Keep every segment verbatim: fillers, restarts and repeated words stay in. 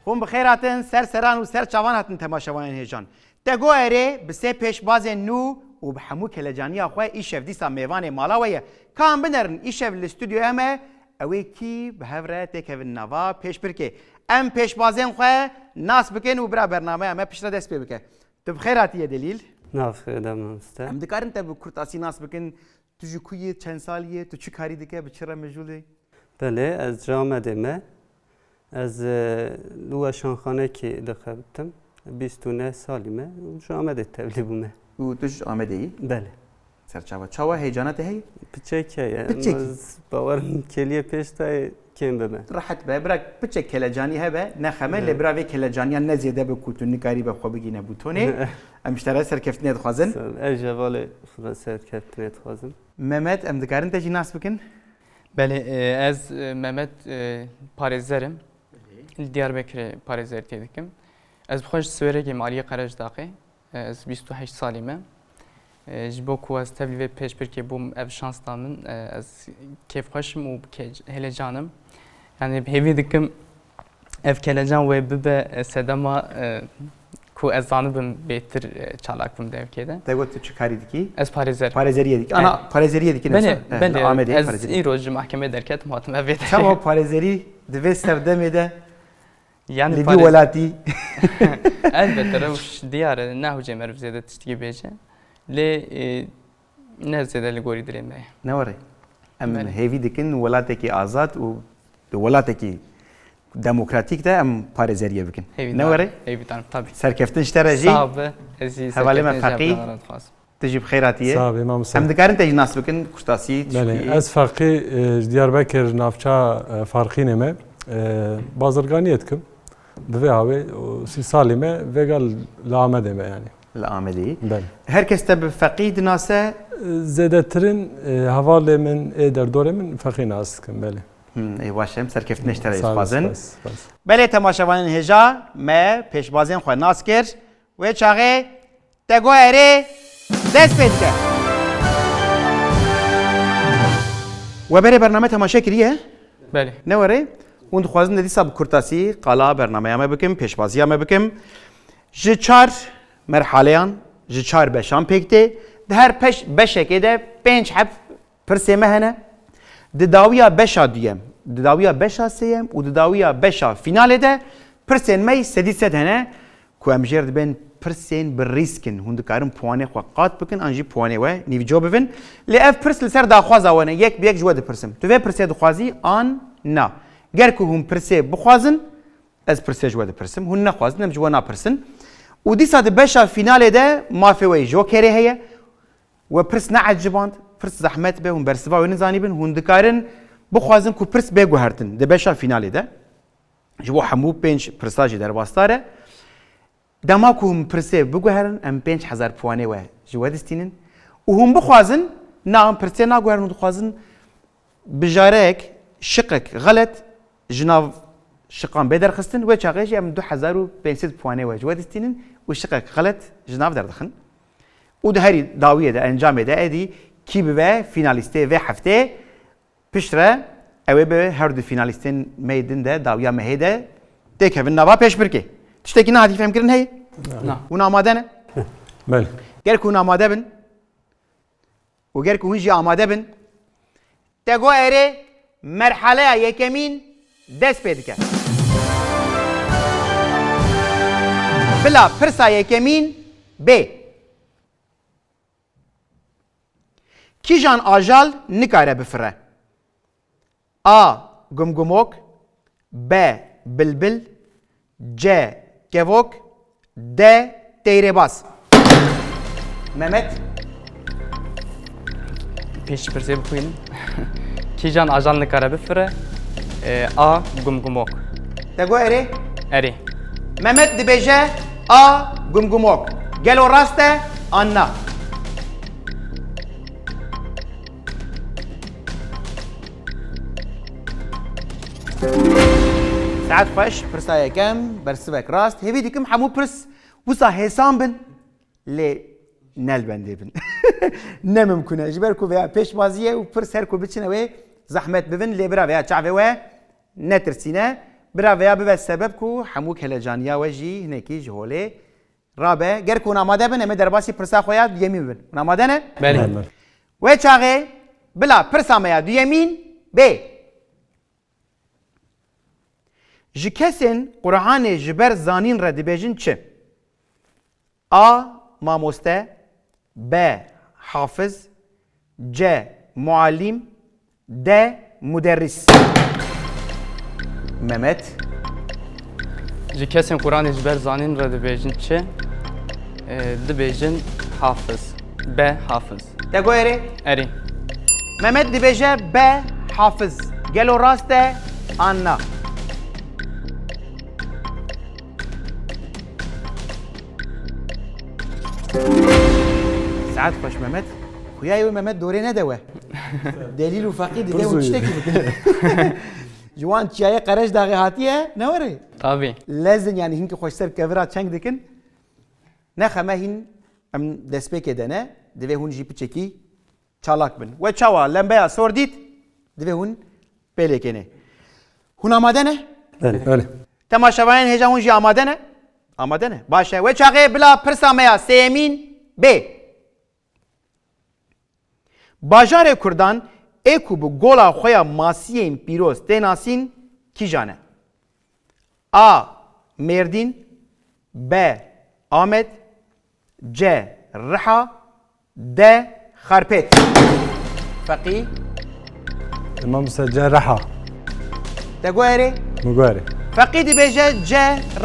Hûn bi xêr hatin, ser seran û ser çavan hatin temaşevanên hêjan. Te got erê, bi sê pêşbazên nû û bi hemû kelecaniya xwe îşev dîsa mêvanê mala we ye. Ka em binerin îşev li stûdyoya me, ew ê kî bi hev re têkevin nava pêşbirkê. Em pêşbazên xwe nas bikin û bira bernameya me piştre dest pê bike. Tu bi xêr hatiye Delîl. Nav xêr de mamoste. Em dikarin te bi kurtasî nas bikin. Tu ji ku yî, çend salî yî, tu çi karî dike, bi çi re mijûl î? Belê, ez ji Amedê me. Ez, e, li weşanxanekî dixebitim. Bîst û neh salî me û ji Amedê tevlî bûme. Û tu ji Amedê yî? Belê. Serçava. Çawa heyecana te heye? Piçek heye. Piçekî. Ez bawerim kêliyê pêş tayê kêm bibe. Rehet be. Bira piçek kelecanî hebe, ne xem e, Evet. lê bira vê kelecaniyan ne zêde be ku tu nikarî be xwe bigîne bûtonê. Em ji te re serkeftinê dixwazin. Sağ ol. Ez ji hevalê xwe re serkeftinê dixwazim. Mehmet, em dikarin te jî nas bikin? Belê, e, ez, e, Mehmet, e, parêzer im. Li Diyarbekirê parêzertiyê dikim. Ez bi xwe ji Siwêrekê me, aliyê Qerejdaxê. E, ez bîst û heşt salî me. E, ji bo ku ez tevlî vê pêşbirkê bûm, ev şans da min. E, ez kêfxweş im û ke-, hêlecan im. Yani hêvî dikim ev kelecan wê bibe, e, sedema, e, ku ez zanibim bêtir, e, çalak bim devkê de. Te got tu çi karî dikî? Ez parêzer. Parêzeriyê dikî. Ana, Evet. parêzeriyê dikî ne Belê, wisa? Eh, belê. Amedê Ez parêzerî. îro ji mahkemê derketim, hatim ev vê de. Çawa parêzerî di vê serdemê de Yani li vî parêz- welatî? Elbette, rewş diyar e, nahûce meriv zêde tiştikî bêje. Lê, e, ne zêde li gorî dilê me ye. Ne were. Em Belê. hêvî dikin welatekî azad û di welatekî demokratîk de em parêzeriyê bikin. Hêvî Ne darim, were? hêvî darim, tabii. Serkeftin ji te re jî. Sağ be, ez jî Hevalê me serkeftin Feqî. jî Allah'tan dixwazim. Tu jî bi xêr hatiye. Sağ be, Mam Hüseyin. Em dikarin te jî nas bikin, kurtasî, Belê, çikî? ez Feqî, e, ji Diyarbekir navça, e, Farqînê me. E, bazirganiyê dikim. Bi vê hawê, o, sî salî me, vêga li Amedê me yani. Li Amedê. Belê. Her kes te bi Feqî dinase? Zêdetirin, e, hevalê min, ê derdorê min Feqî nas dikin, belê. Hmm, ê baş em serkeftinê ji te re Sağ ol, dixwazin. spas, spas. Belê temaşevanên hêja me pêşbazên xwe nas kir. Wê çaxê te got erê dest pê dike. We berê bername temaşe kiriye? Belê. Ne were? Hûn dixwazin de dîsa bi kurtasî qala bernameya me bikim, pêşbaziya me bikim. Ji çar merhaleyan, ji çar beşan pêk tê. Di her peş-, beşekê de pênc heb pirsê me hene. Di dawiya beşa duyem, di dawiya beşa sêyem û di dawiya beşa fînalê de pirsên me yî sedî sed hene ku em jêr dibên pirsên bi rîsk in. Hûn dikarin puanê xwe qat bikin an jî puanê we nîvco bibin. Lê ev pirs li ser daxwaza we ne. Yek bi yek ji we dipirsim. Tu vê pirsê dixwazî an na? Ger ku hûn pirsê bixwazin, ez pirsê ji we dipirsim. Hûn nexwazin, em ji we napirsin. Û dîsa di beşa fînalê de mafê we yê jokerê heye. We pirs neeciband, pirs zehmet be, hûn bersiva wê nizanîbin, hûn dikarin bixwazin ku pirs bê guhertin di beşa fînalê de. Ji bo hemû pênc pirsa jî derbasdar e. Dema ku hûn pirsê biguherin, em pênc hezar puanê we ji we distînin. Û hûn bixwazin, na em pirsê naguherin û dixwazin bijareyek, şiqek xelet ji nav şiqan bê derxistin, wê çaxê jî em du hezar û pênc sed puanê we ji we distînin û şiqek xelet ji nav derdixin. Û di herî dawiyê de, encamê de êdî kî bibe fînalîstê vê heftê, piştre ew ê bi her du fînalîstên me yê din de dawiya mehê de têkevin nava pêşbirkê. Tiştekî niha dî fehmkirin heye? Na. Hûn amade ne? Belê. Ger ku hûn amade bin, û ger ku hûn jî amade bin, te got erê, merhaleya yekemîn dest pê dike. Bila pirsa yekemîn bê. Kîjan ajal nikare bifire? A. Gumgumok. B. Bilbil. C. Kevok. D. Teyrêbaz. Mehmet. Pêşî pirsê bixwînim. Kîjan ajal nikare bifire? E, A. Gumgumok. Te got erê? Erê. Mehmet dibêje A. Gumgumok. Gelo rast e an na? Saet xweş, pirsa yekem, bersivek rast. Hêvî dikim hemû pirs wisa hêsan bin, lê ne li bendê bin. Ne mimkun e. Ji ber ku veya pêşbazî ye û pirs her ku biçine wê zehmet bibin, lê bira veya çavê we netirsîne. Bira vêya bibe sebeb ku hemû kelecaniya we jî hinekî ji holê rabe. Ger ku hûn amade bin, em ê derbasî pirsa xwe ya duyemîn bibin. Hûn amade ne? Belê. Wê çaxê bila pirsa me ya duyemîn bê. Ji kesên Quranê ji ber zanîn re dibêjin çi? A. Mamoste. B. Hafiz. C. Muallim. D. Muderris. Mehmet. Ji kesên Quranê ji ber zanîn re dibêjin çi? Ee, dibêjin hafiz. B. Hafiz. Te got erê? Erê. Mehmet dibêje B. Hafiz. Gelo rast e an na? Saet xweş Mehmet. Xuya wê Mehmet dorê nede we. Delîl û feqî divê hûn tiştekî bikin. Ji wan çiyayê Qereşdaxê hatiye, ne were? Tabî. Lezin, yanî hinkî xweşser kevira çeng dikin. Nexe me hîn em destpêkê de ne. Divê hûn jî piçekî çalak bin. We çawa lembeya sor dît, divê hûn pêlêkênê. Hûn amade ne? Belê, belê. Temaşevanên hêja hûn jî amade ne? Amade ne. Baş e. Wê çaxê bila pirsa me ya sêyemîn bê. Bajarê Kurdan ê ku bi gola xwe ya masiyên pîroz tê nasîn kîjan e? A. Mêrdîn. B. Amed. C. Riha. D. Xarpêt. Feqî. Tamam, se C Riha. Te got erê? Min got erê. Feqî dibêje C.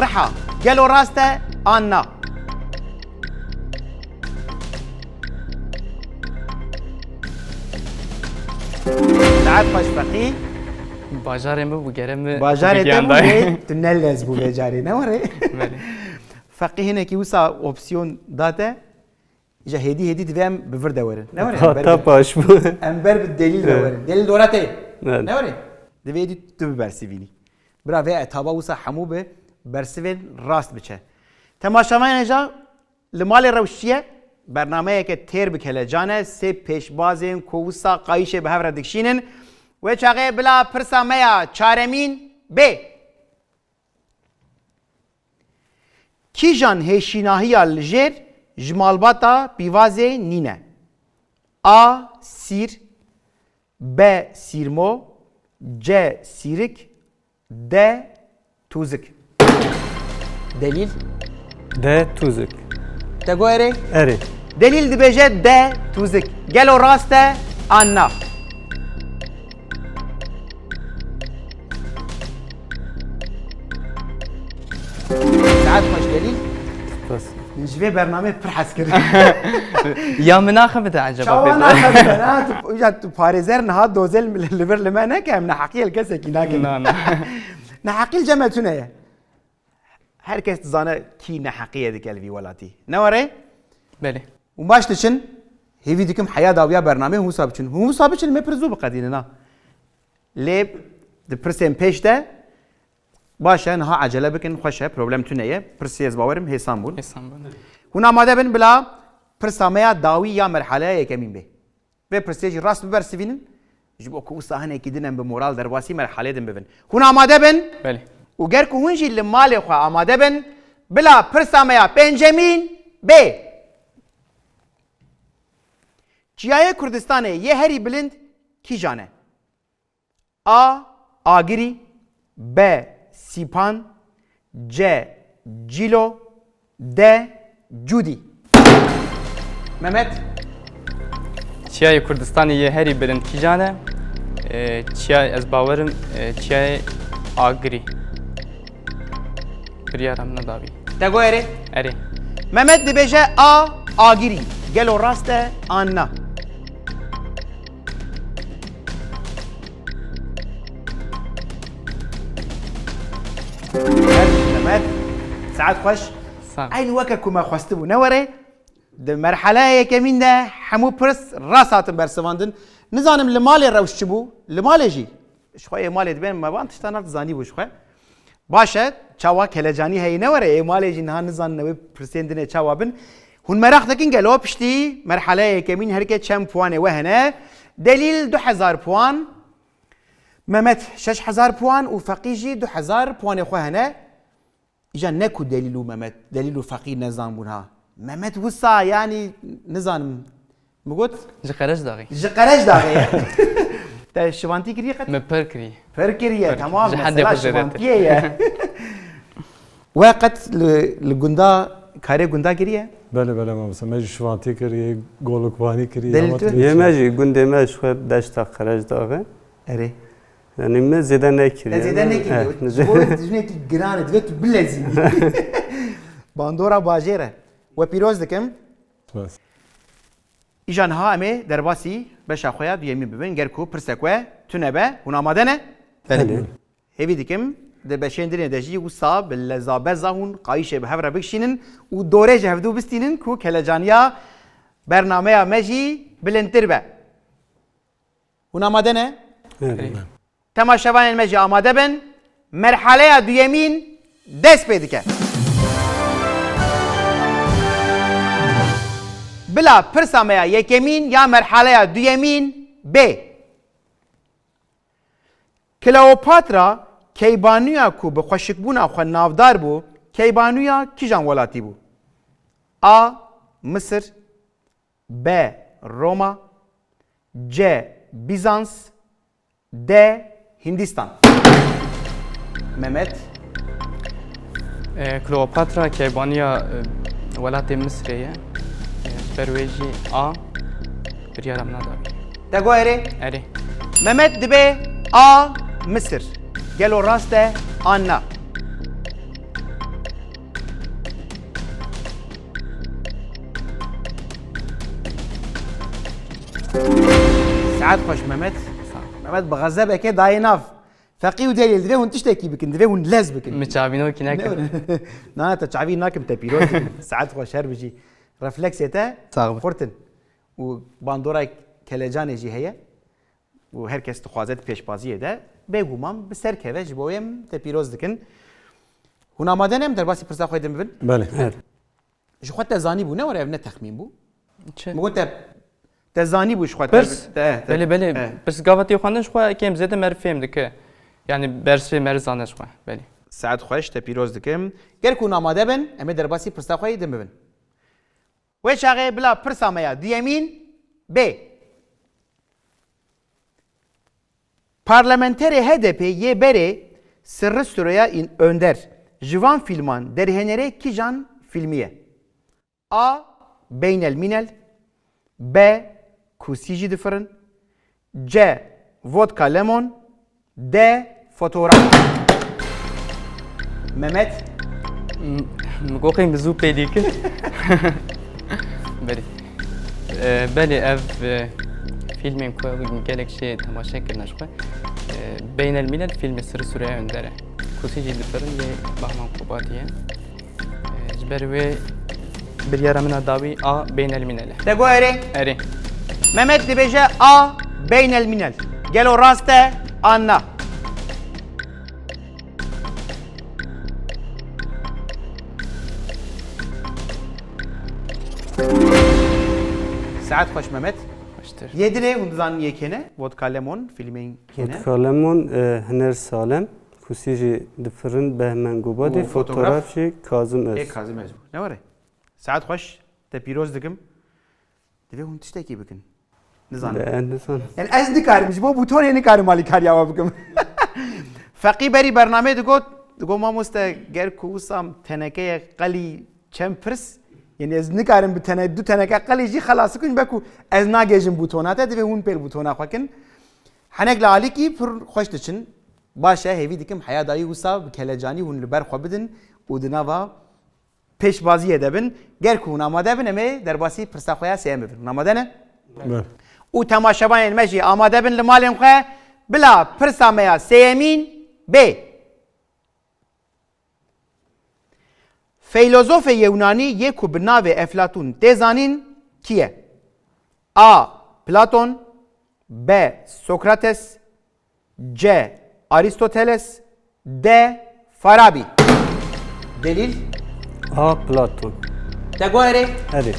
Riha. Gelo rast e an na? Saet xweş Feqî. Bajarê min bû, gere min Bajarê te giyan bû dayê. Lê tu ne lez bû vê carê, ne were? Belê. Feqî hinekî wisa opsiyon date, îja hêdî hêdî divê em bi vir de werin. Ne were? Hata baş bû. Em ber bi delîl de Evet. werin. Delîl dora te ye. Evet. Ne were? Divê êdî tu bibersivînî. Bira vê etaba wisa hemû bi bersivên rast biçe. Temaşevanên hêja li malê rewş çi ye? Bernameyeke têr bi kelecan e, sê pêşbazên ku wisa qayîşê bi hev re dikişînin. Wê çaxê bila pirsa me ya çaremîn bê. Kîjan hêşînahiya li jêr ji malbata pîvazê nîne? A. Sîr. B. Sîrmo. C. Sîrik. D. Tûzik. Delîl? D Tûzik. Te got erê? Erê. Delîl dibêje D. Tûzik. Gelo rast e an na? Saet xweş Delîl. Spas. Min ji vê bernameyê pir hez kir. Ya min naxebite eceba Çawa pê naxebite? Na, tu, ya tu parêzer niha dozel li vir li me neke, em neheqiyê li kesekî nakin. Na, na. Neheqî li cem me tune ye. Her kes dizane kî neheqiyê dike li vî welatî. Ne were? Belê. Hûn baş diçin, hêvî dikim heya dawiya bernameyê hûn wisa biçin. Hûn wisa biçin, me pir zû biqedînin ha. Lê di pirsên pêş de baş e, niha ecele bikin, xweş e, problem tune ye. Pirsê ez bawerim hêsan bûn. Hêsan bûn. Hûn amade bin bila pirsa me ya dawî ya merhaleya yekemîn bê. Vê pirsê jî rast bibersivînin, ji bo ku wisa hinekî din em bi moral derbasî merhalê din bibin. Hûn amade bin? Belê. Û ger ku hûn jî li malê xwe amade bin, bila pirsa me ya pêncemîn bê. Çiyayê Kurdistanê yê herî bilind kîjan e? A. Agirî. B. Sîpan. C. Cîlo. D. Cûdî. Mehmet. Çiyayê Kurdistanê yê herî bilind kîjan e? Ee, çiya, ez bawerim, e, çiyayê Agirî. Biryara min dawî. Te got erê? Erê. Mehmet dibêje A. Agirî. Gelo rast e an na? Mehmet, saet xweş. Sağ ol. Eyn weke ku me xwestibû ne were. Di merheleya yekemîn de hemû pirs rast hatin bersivandin. Nizanim li malê rewş çi bû? Li malê jî? Ji xwe ê malê dibên me van tişta nav zanîbû ji xwe. Baş e, çawa kelecanî heye ne were, ê malê jî niha nizanin ew ê pirsên din ê çawa bin. Hûn meraq dikin gelo piştî merheleya yekemîn herke çend puanê we hene? Delîl du hezar puan. Mehmet şeş hezar puan û Feqî jî du hezar puanê xwe hene. Îja ne ku Delîl û Mehmet, Delîl û Feqî nezan bûn ha. Mehmet wisa, yanî, nizanim, min got? Ji Qerejdaxê. Ji Qerejdaxê ye. Te şivantî kiriye qet? Me pir kiriye. Pir kiriye, Pir. Tamam, Ji hendê mesela xwe zêdetir. Şivantiyê ye. We qet li, li gunda, karê gunda kiriye? Belê, belê, mamoste. Me jî şivantî kiriye, golikvanî kiriye. Delîl ama tu? Yê me jî, gundê me ji xwe deşta Qerejdaxê. Erê. Yanî me zêde nekiriye. Ez zêde nekiriye. Eh, Ji bo jinekî giran e, divê tu bilezînî. Bandora bajêr e. We pîroz dikim. Spas. Îja niha em ê derbasî beşa xwe ya duyemîn bibin. Ger ku pirsek we tune be, hûn amade ne? Belê. Belê. Hêvî dikim, di beşên dinê de jî wisa bi leza beza hûn qayîşê bi hev re bikişînin û dorê ji hevdû bistînin ku kelecaniya bernameya me jî bilindtir be. Hûn amade ne? Evet. Temaşevanên me jî amade bin. Merhaleya duyemîn dest pê dike. Bila pirsa me ya yekemîn ya merhaleya duyemîn bê. Kleopatra keybanûya ku bi xweşikbûna xwe navdar bû, keybanûya kîjan welatî bû? A. Misir. B. Roma. C. Bîzans. D. Hindistan. Mehmet. E, Kleopatra keybaniya, e, welatê Misirê ye. E, ji ber wê jî A biryara min a dawî. Te got erê? Erê. Mehmet, dibe A Misir. Gelo rast e an na? Saet xweş Mehmet. Sağ ol. Mehmet bi xezebekê dayê nav. Feqî û Delîl, divê hûn tiştekî bikin, divê hûn lez bikin. Min çavînokî nekin. Ne, na, te çavî nakim, te pîroz dikim. Saet xweş, her bijî. Refleksê te Sağ ol. Xurt in. Û bandora kelecanê jî heye. Û her kes dixwaze di pêşbaziyê de. Bêguman bi ser keve, ji bo wê em te pîroz dikin. Hûn amade ne em derbasî pirsa xwe din bibin? Belê. Evet. Ji xwe te zanîbû, ne were, ev ne texmîn bû. Çi? Min got te, te zanîbû ji xwe te Pirs? te, te, Belê, belê. He. Pirs gava tê xwendin ji xwe kêm zêde mer fêm dike. Yani bersê mer zane ji xwe. Belê. Saet xweş, te pîroz dikim. Ger ku hûn amade bin, em ê derbasî pirsa xwe yê din bibin. Wê çaxê bila pirsa me ya duyemîn bê. Parlamenterê H D P yê berê Sırrı Süreyya Önder ji van fîlman derhênerê kîjan fîlmî ye? A. Beynelmînel. B. Kusî jî difirin. C. Vodka Lemon. D. Fotoğraf. Mehmet. M-, Min got qey min zû pê dî kir. Belê. E, belê, ev, e, fîlmên ku gelek jê temaşe kirine ji xwe. E, Beynelmînel fîlmê Sırrı Süreyya Önder e. Kusî jî difirin lê Bahman Kobatî ye. E, ji ber wê biryara min a dawî A Beynelmînel e. Te got erê? Erê. Mehmet dibêje A Beynelmînel. Gelo rast e an na? Saet xweş Mehmet. Xweştir. Yê dinê hûn dizanin yê kê ne? Vodka Lemon, fîlmên kê ne? Vodka Lemon, e, Hiner Salem, Kusî jî difirin Behmen Gobadî, Û fotograf? Fotograf jî Kazim Öz. Ê Kazim Öz bû. Ne were? Saet xweş, te pîroz dikim. Divê hûn tiştekî bikin. Nizanim. Be, nizanim. Yani ez nikarim, ji bo bûtonê nikarim alîkariya we bikim. Feqî berî bernameyê digot, digot, "Mamoste, ger ku wisa tenekeye qelî çend pirs, yani ez nikarim bi tene-, du teneke qelî jî xelas bikin, be ku ez nagêjim bûtona te, divê hûn pêl bûtona xwe kin." Henek li alîkî pir xweş diçin. Baş e, hêvî dikim heya dayî wisa bi kelecanî hûn li ber xwe bidin û di nava pêşbaziyê de bin. Ger ku hûn amade bin, em ê derbasî pirsa xwe ya sêyem bibin. Hûn amade ne? Be. Û temaşevanên me jî amade bin li malên xwe, bila pirsa me ya sêyemîn bê. Feylozofê Yewnanî yê ku bi navê Eflatûn tê zanîn kî ye? A. Platon. B. Sokrates. C. Aristoteles. D. Farabi. Delîl? A. Platon. Te got erê? Erê.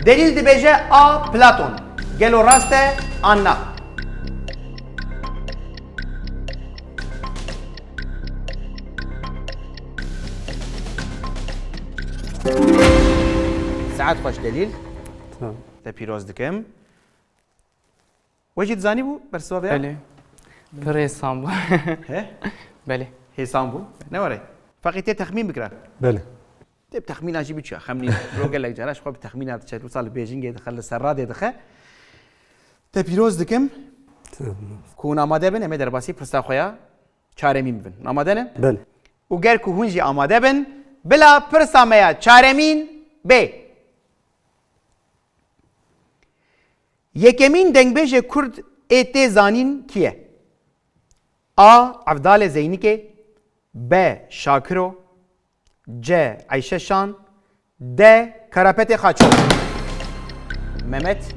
Delîl dibêje A. Platon. Gelo rast e an na? Saet xweş Delîl. Sağ ol. Te pîroz dikim. We jî dizanî bû bersiva vê ya? Belê. Pir hêsan bû. He? Belê. Hêsan bû. Ne were? Feqî tê texmîn bikira. Belê. Tê bi texmîna jî biçiya. Xemlî ro gelek cara ji xwe bi texmîna diçe. Wisa li bêjingê dixe, li serradê dixe. Te pîroz dikim. Sağ ol. Ku hûn amade bin, em ê derbasî pirsa xwe ya çaremîn bibin. Amade ne? Belê. Û ger ku hûn jî amade bin, bila pirsa me ya çaremîn bê. Yekemîn dengbêjê Kurd ê tê zanîn kî ye? A. Evdalê Zeynikê. B. Şakiro. C. Eyşe Şan. D. Karapetê Xaço. Mehmet.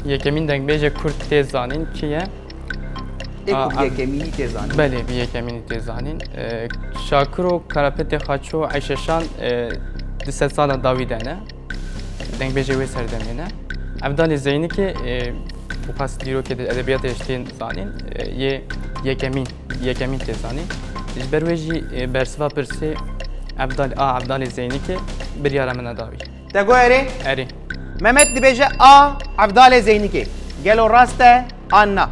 Yekemîn dengbêjê Kurd tê zanîn kî ye? Ê A, ku bi ev- yekemînî tê zanîn. Belê, bi yekemînî tê zanîn. E, Şakiro, Karapetê Xaço, Eyşe Şan, e, di sedsala dawî de ne. Dengbêjê wê serdemê ne. Evdalê Zeynikê, e, û qas dîrokê de edebiyatê ji tên zanîn, e, yê yekemîn, yekemîn tê zanîn. Ji ber wê jî, e, bersiva pirsê Evdal, a, Evdalê Zeynikê biryara min e dawî. Te got erê? Erê. Mehmet dibêje A, Evdalê Zeynikê. Gelo rast e an na?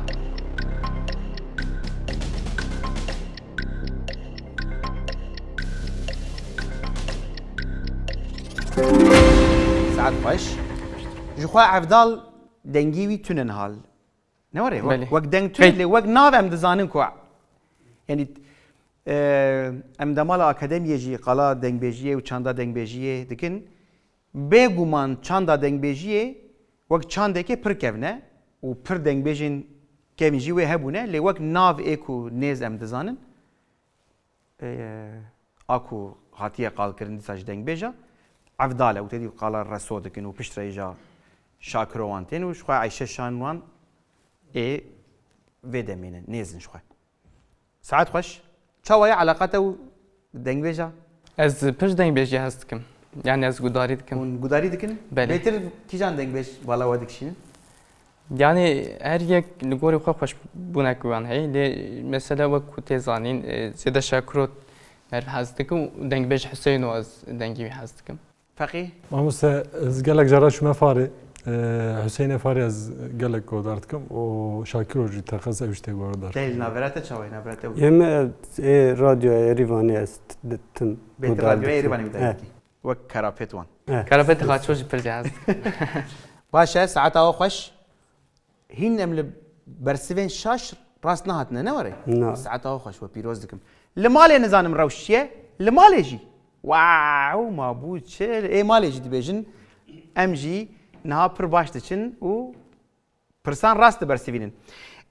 Saet xweş. Ji xwe Evdal dengî wî tune niha. Ne were? Wek, Belê. Wek deng tune Qey- lê wek nav em dizanin ku. Yanî, e, em dema li akademiyê jî qala dengbêjiyê û çanda dengbêjiyê dikin. Bêguman çanda dengbêjiyê wek çandeke pir kevn e û pir dengbêjên kevn jî wê hebûne, lê wek nav ê ku nêz em dizanin, e, a ku hatiye qalkirin dîsa ji dengbêja, Evdal e û têdî qala Reso dikin û piştre îja Şakiro wan tên û ji xwe Eyşe Şan wan ê vê demê ne, nêz in ji xwe. Saet xweş. Çawa ye eleqa te û dengbêja? Ez pir ji dengbêjiyê hez dikim. Yani ez gudarî dikim. Hûn gudarî dikin? Belê. Bêtir kîjan dengbêj bala we dikişînin? Yani her yek li gorî xwe xweşbûnek wan heye. Lê mesela wek ku tê zanîn, e, zêde Şakiro meriv hez dikim û dengbêj Huseyno ez dengî wî hez dikim. Feqî? Mamoste, ez gelek cara çûme Farê. E, Huseyinê Farê ez gelek guhdar dikim û Şakiro jî teqez ew jî tê guhdar. Dê li navbera te çawa ye, navbera te û Yê me ê radyoya Êrîvanê ez t-, t-, tim Bêtir guhdar radyoya dikim. Êrîvanê guhdar He. dikî. Wek Karapet wan. He. Karapet Xaço jî pir cihaz. Baş e, saeta we xweş. Hîn em li bersivên şaş rast nehatine, ne were? Na. Saeta we xweş, we pîroz dikim. Li malê nizanim rewş çi ye? Li malê jî. Wow, ma bû çi? Ê malê jî dibêjin. Em jî niha pir baş diçin û pirsan rast dibersivînin.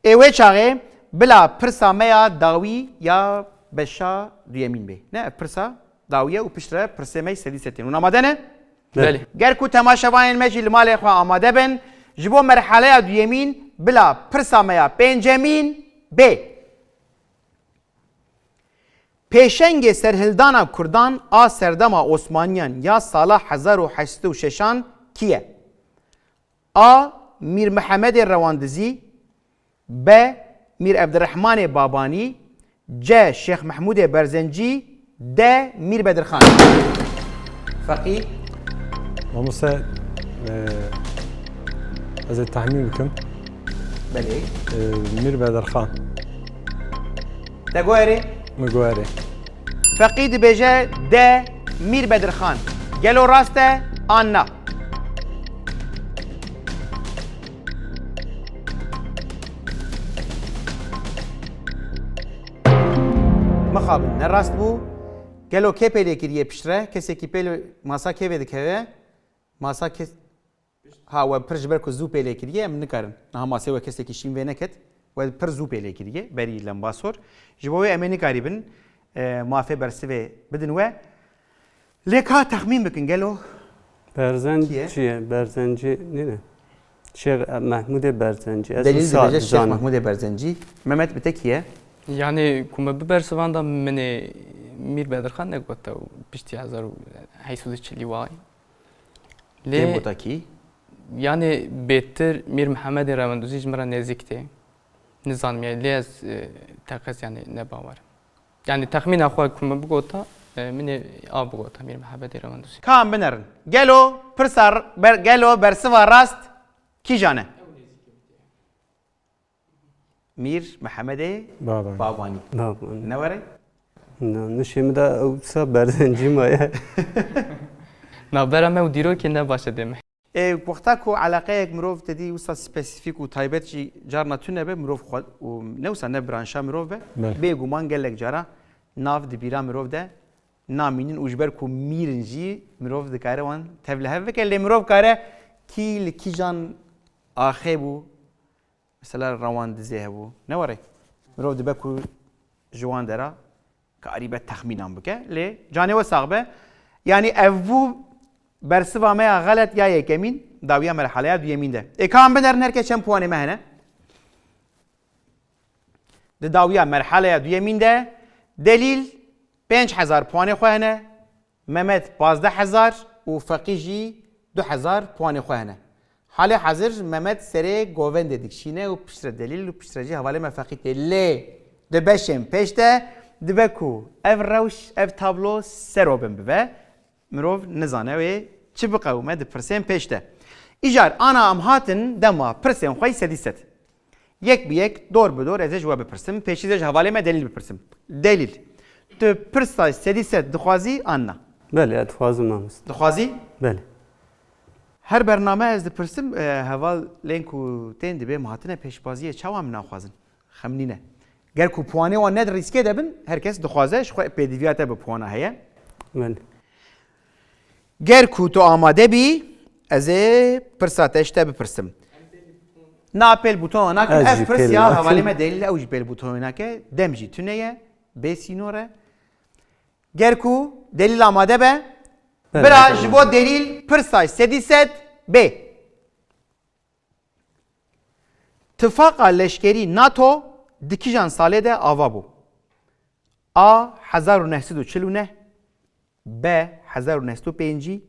Ê wê çaxê bila pirsa me ya dawî ya beşa duyemîn bê. Ne, ev pirsa dawî ye û piştre pirsê me yî sedî sed tên. Hûn amade ne? Belê. Ger ku temaşevanên me jî li malê xwe amade bin, ji bo merheleya duyemîn bila pirsa me ya pêncemîn bê. Pêşengê serhildana Kurdan a serdema Osmaniyan ya sala hezar û heşt sed û şeşan kî ye? A. Mîr Mihemedê Rewandizî. B. Mîr Evdirehmanê Babanî. C. Şêx Mehmûdê Berzencî. D. Mîr Bedirxan. Feqî. Mamoste, e, ez ê tehmîn bikim. Belê. E, Mîr Bedirxan. Te got erê? Min got erê. Feqî dibêje D. Mîr Bedirxan. Gelo rast e an na? Mixabin, ne rast bû. Gelo kê pêlê kiriye piştre? Kesekî pêlê masa kê vê dikeve? Masa kes-, Ha, we pir ji ber ku zû pêlê kiriye, em nikarin. Niha masê we kesekî şîn vê neket. We pir zû pêlê kiriye, berî lembasor. Ji bo wê em ê nikarîbin, e, mafê bersivê bidin we. Lê ka texmîn bikin, gelo Berzenc kî ye? Çi ye? Berzencî nîne? Şêx Mehmûdê Berzencî. Ez Delîl wisa dibêje Şêx dizanim. Mehmûdê Berzencî. Mehmet, bi te kî ye? Yani ku me bi bersivanda min ê Mîr Bedirxan negote û piştî hezar û heyt sed û çilî wayî. Lê Kêm gota kî? Yani bêtir Mîr Mihemedê Rewendûzî ji min re nêzîk tê. Nizanim yani lê ez, e, teqez yani ne bawer im. Yani texmîna xwe ku min bigota, E, min ê a bigota Mîr Mehemedê Rewandûsî. Ka em binerin. Gelo pirsa r-, ber-, gelo bersiva rast kîjan e? Mîr Mehemedê Babanî. Babanî. Babanî. Ne were? Na, nişê min de ew wisa berdencî maye. Navbera me û dîrokê ne baş e dê me. Ê, wexta ku eleqeyek mirov te dî wisa spesîfîk û taybet jî carna tune be, mirov xwe û ne wisa ne branşa mirov be, Belê. Bêguman gelek cara nav di bîra mirov de namînin û ji ber ku mîr in jî mirov dikare wan tev li hev bike. Lê mirov kare kî li kîjan axê bû, mesela rewandizê hebû. Ne were? Mirov dibe ku ji wan dera karîbe texmînan bike. Lê canê we sax be. Yanî ev bû bersiva me ya xelet ya yekemîn, dawiya merhaleya duyemîn de. Ê, ka em binerin her kes çend puanê me hene? Di dawiya merhaleya duyemîn de Delîl pênc hezar puanê xwe hene, Memed pazdeh hezar û Feqî jî du hezar puanê xwe hene. Halê hazir Memed serê govendê dikişîne û piştre Delîl û piştre jî hevalê me Feqî tê. Lê di beşên pêş de dibe ku ev rewş, ev tablo sero bin bibe. Mirov nizane wê çi biqewime di pirsên pêş de. Îcar ana em hatin dema pirsên xwe sedî sed. Yek bi yek, dor bi dor ez ê ji we bipirsim. Pêşî ez ê ji hevalê me Delîl bipirsim. Delîl, tu pirsa sedî sed dixwazî an na? Belê, ez dixwazim mamoste. Dixwazî? Belê. Her bername ez dipirsim, e, hevalên ku tên dibê em hatine pêşbaziyê, çawa min naxwazin? Xem nîne. Ger ku puanê wan ne di rîskê de bin, her kes dixwaze, ji xwe pêdiviya te bi puana heye. Belê. Ger ku tu amade bî, ez ê pirsa te ji te bipirsim. Na pêl bûtona nakin, Ez ev jî pirs pêl ya nakim. Hevalê me Delîl, ew jî pêl bûtona nake, dem jî tune ye, bê sînor e. Ger ku Delîl amade be, Belê, bira tamam. Ji bo Delîl pirsa sedî sed bê. Tifaqa leşkerî nato di kîjan salê de ava bû? A, hezar û neh sed û çil û neh, B, hezar û neh sed û pêncî,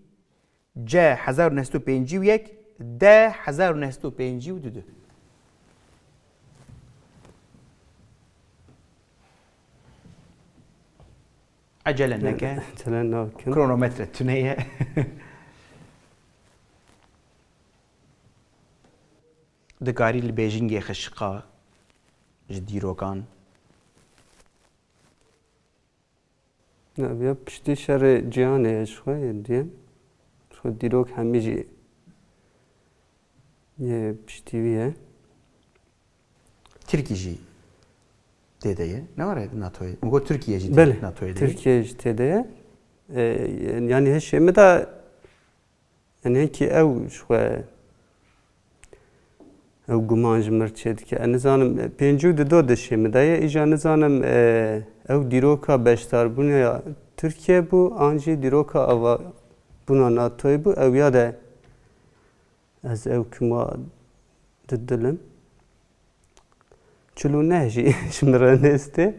C, hezar û neh sed û pêncî û yek, D, hezar û neh sed û pêncî û du. Ecele neke. Ecele nakin. Kronometre tune ye. Dikarî li bêjingê xişiqa ji dîrokan. Ya, ya piştî şerê cîhanê ye ji xwe yê duyem. Ji xwe dîrok hemî jî yê piştî wî ye. Tirkî jî tê de ye. Ne were NATOyê? Min got Tirkiye jî tê Belê, NATOyê de ye. Tirkiye jî tê de ye. E, yanî hişê min de, yanî hinkî ew ji xwe ew guman ji mir çêdike. Ez nizanim, e, pêncî û du do di hişê min de ye. Îja nizanim, e, ew dîroka beşdarbûna ya Tirkiye bû, an jî dîroka avabûna NATOyê bû. Ew ya de ez ew kuma didilim. Çil û neh jî ji min re nêz tê.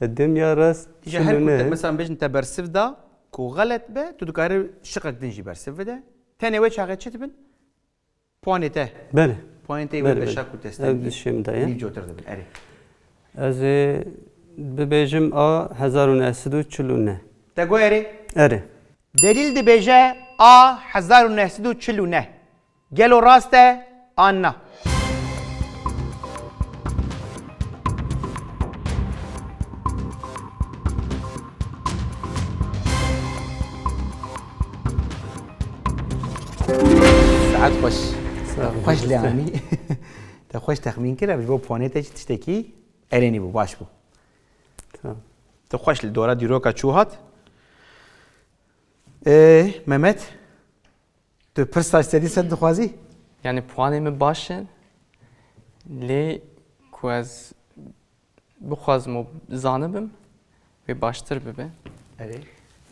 Dem ya rast Îja çil her û ku te, neh. Mesela bêjin te bersiv da ku xelet be, tu dikarî şiqek din jî bersiv bide. Tenê wê çaxê çi dibin? Puanê te. Belê. Puanê te Belê, wê belê. Beşa ku te Ev stendî. Dişê min de ye. Nîv cotir dibin. Erê. Ez ê bibêjim A hezar û neh sed û çil û neh. Te got erê? Erê. Delîl dibêje A hezar û neh sed û çil û neh. Gelo rast e an na? Saet xweş. Saet Xweş xweş. Lê anî. Te xweş texmîn kir, ev ji bo puanê te jî tiştekî erênî bû, baş bû. Sağ ol. Tu xweş li dora dîroka çû hat. Ê, Mehmet, tu pirsa sedî sed dixwazî? Yani puanê min baş in, lê ku ez bixwazim û zanibim, wê baştir bibe. Erê.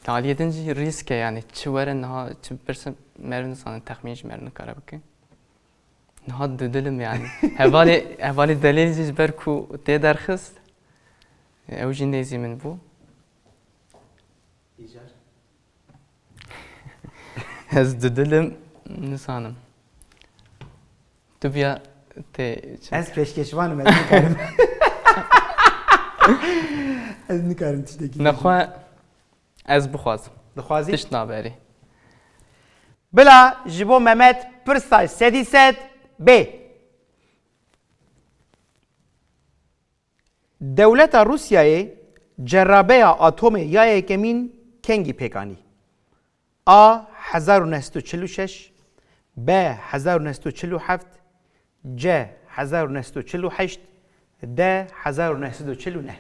Taliyê din jî rîsk e, yani çi were niha, çi bipirsin, meriv nizane, texmîn jî meriv nikare bike. Niha didilim yani. Hevalê, hevalê Delîl jî ji ber ku tê derxist, ew jî nêzî min bû. Îcar. Ez didilim, nizanim. Tu biya tê çi? Ez pêşkêşvan im, ez nikarim. Ez nikarim tiştekî Nexwe Ez bixwazim. Dixwazî? Tişt nabe, erê. Bila ji bo Mehmet pirsa sedî sed bê. Dewleta Rûsyayê cerabeya atomê ya yekemîn kengî pêk anî? A hezar û neh sed û çil û şeş, B hezar û neh sed û çil û heft, C hezar û neh sed û çil û heşt, D hezar û neh sed û çil û neh.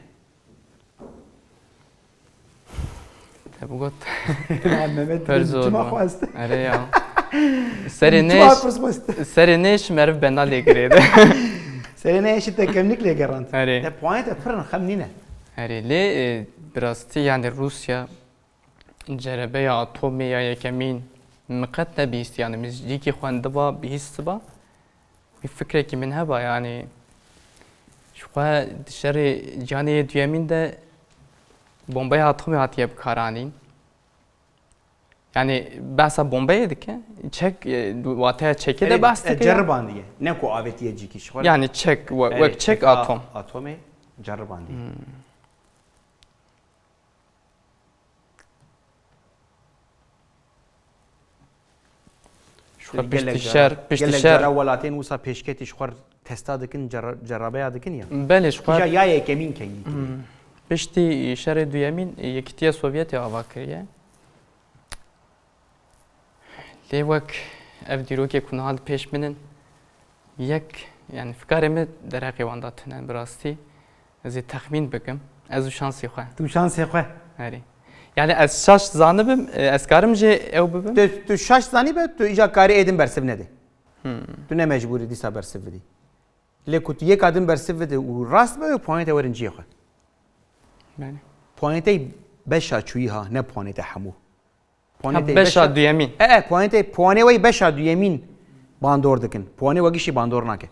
Te bigot. Mehmet çima xwest? Erê ya. Serê nêş, serê nêş meriv benda lê girê de. Serê nêş te kemlik lê gerand. Erê. Te puanê te pir in, xem nîne. Erê, lê e, bi rastî yani Rûsya cerebeya atomê ya yekemîn min qet nebîst, yani min cîkî xwendiba, bihîstiba. Wî fikrekî min heba, yani ji xwe di şerê cîhanê yê duyemîn de bombeya atomê hatiye bikaranîn. Yani behsa bombeyê dike, çek, e, wateya çekê de behs dike. Ceribandiye. Ne ku avêtiye cîkî ji xwe. Yani çek, wek çek atom. Atomê ceribandiye. Hmm. Piştî şer, piştî şer. Gelek welatên wisa pêşketî ji xwe testa dikin, cerabeya dikin ya. Belê ji xwe. Kîja ya yekemîn kengî kiriye. Piştî şerê duyemîn Yekîtiya Sovyetê ava kiriye. Lê wek ev dîrokê ku niha li pêş min in, yek, yani fikarê min derheqê wan de tune bi rastî. Ez ê texmîn bikim. Ez û şansê xwe. Tu şansê xwe. Erê. Yani ez şaş zanibim, e, ez karim jê ew bibim. Tu, tu şaş zanîbe, tu îca karî ê din bersiv nedê. Hmm. Tu ne mecbûr î dîsa bersiv bidî. Lê ku tu yeka din bersiv bidî û rast be, puanê te werin cihê xwe. Yani. Puanê te beşa çûyî ha, ne puanê te hemû. Puanê te beşa duyemîn. E, e, puanê te, puanê we beşa duyemîn bandor dikin. Puanê we gişî bandor nake.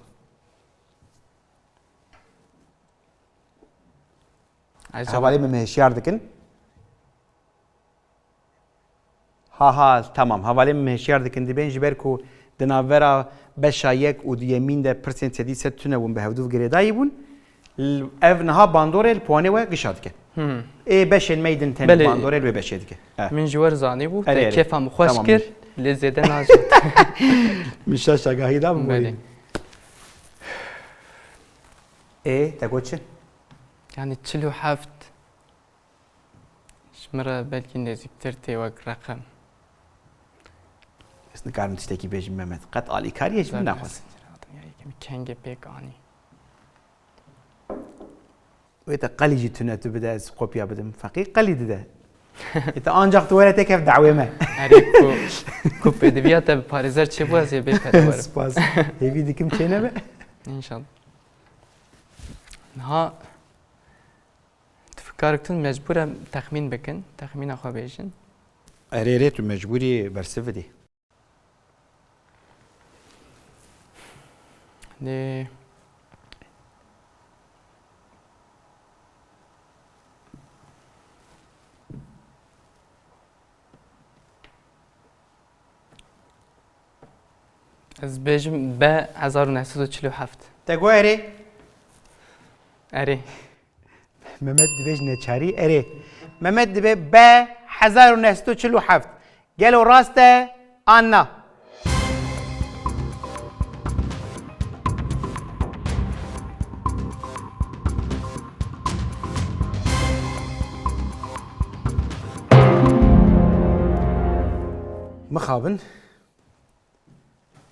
Hevalê min hişyar dikin. Ha ha, tamam. Hevalê min hişyar dikin. Dibên ji ber ku di navbera beşa yek û duyemîn de pirsên sedî sed tune bûn, bi hevdûv girêdayî bûn. Ev niha bandorê li puanê we gişa dike. Ê beşên me yî din tenê bandorê li wê beşê dike. Min ji we re zanîbû, te kêfa min xweş kir, lê zêde najot. Min şaş agahî da min borî. Ê, te got çi? Yani çil û heft ji min re belkî nêzîktir tê wek reqem. Ez nikarim tiştekî bêjim Mehmet. Qet alîkariyê ji min naxwest. Kengê pêk anî. Wê te qelî jî tune tu bide ez kopya bidim. Feqî qelî dide. Ê te ancax tu were têkev dawê me. Erê ku, ku pêdiviya te bi parêzer çêbû ez ê bê pere werim. Spas. Hêvî dikim çênebe. Înşallah. Niha tu fikar dikin mecbûr em texmîn bikin. Texmîna xwe bêjin. Erê erê tu mecbûrî bersiv bidî. Lê ez bêjim B hezar û neh sed û çil û heft. Te got erê? Erê. Mehmet dibêj neçarî erê. Mehmet dibê B hezar û neh sed û çil û heft. Gelo rast e an na? Mixabin.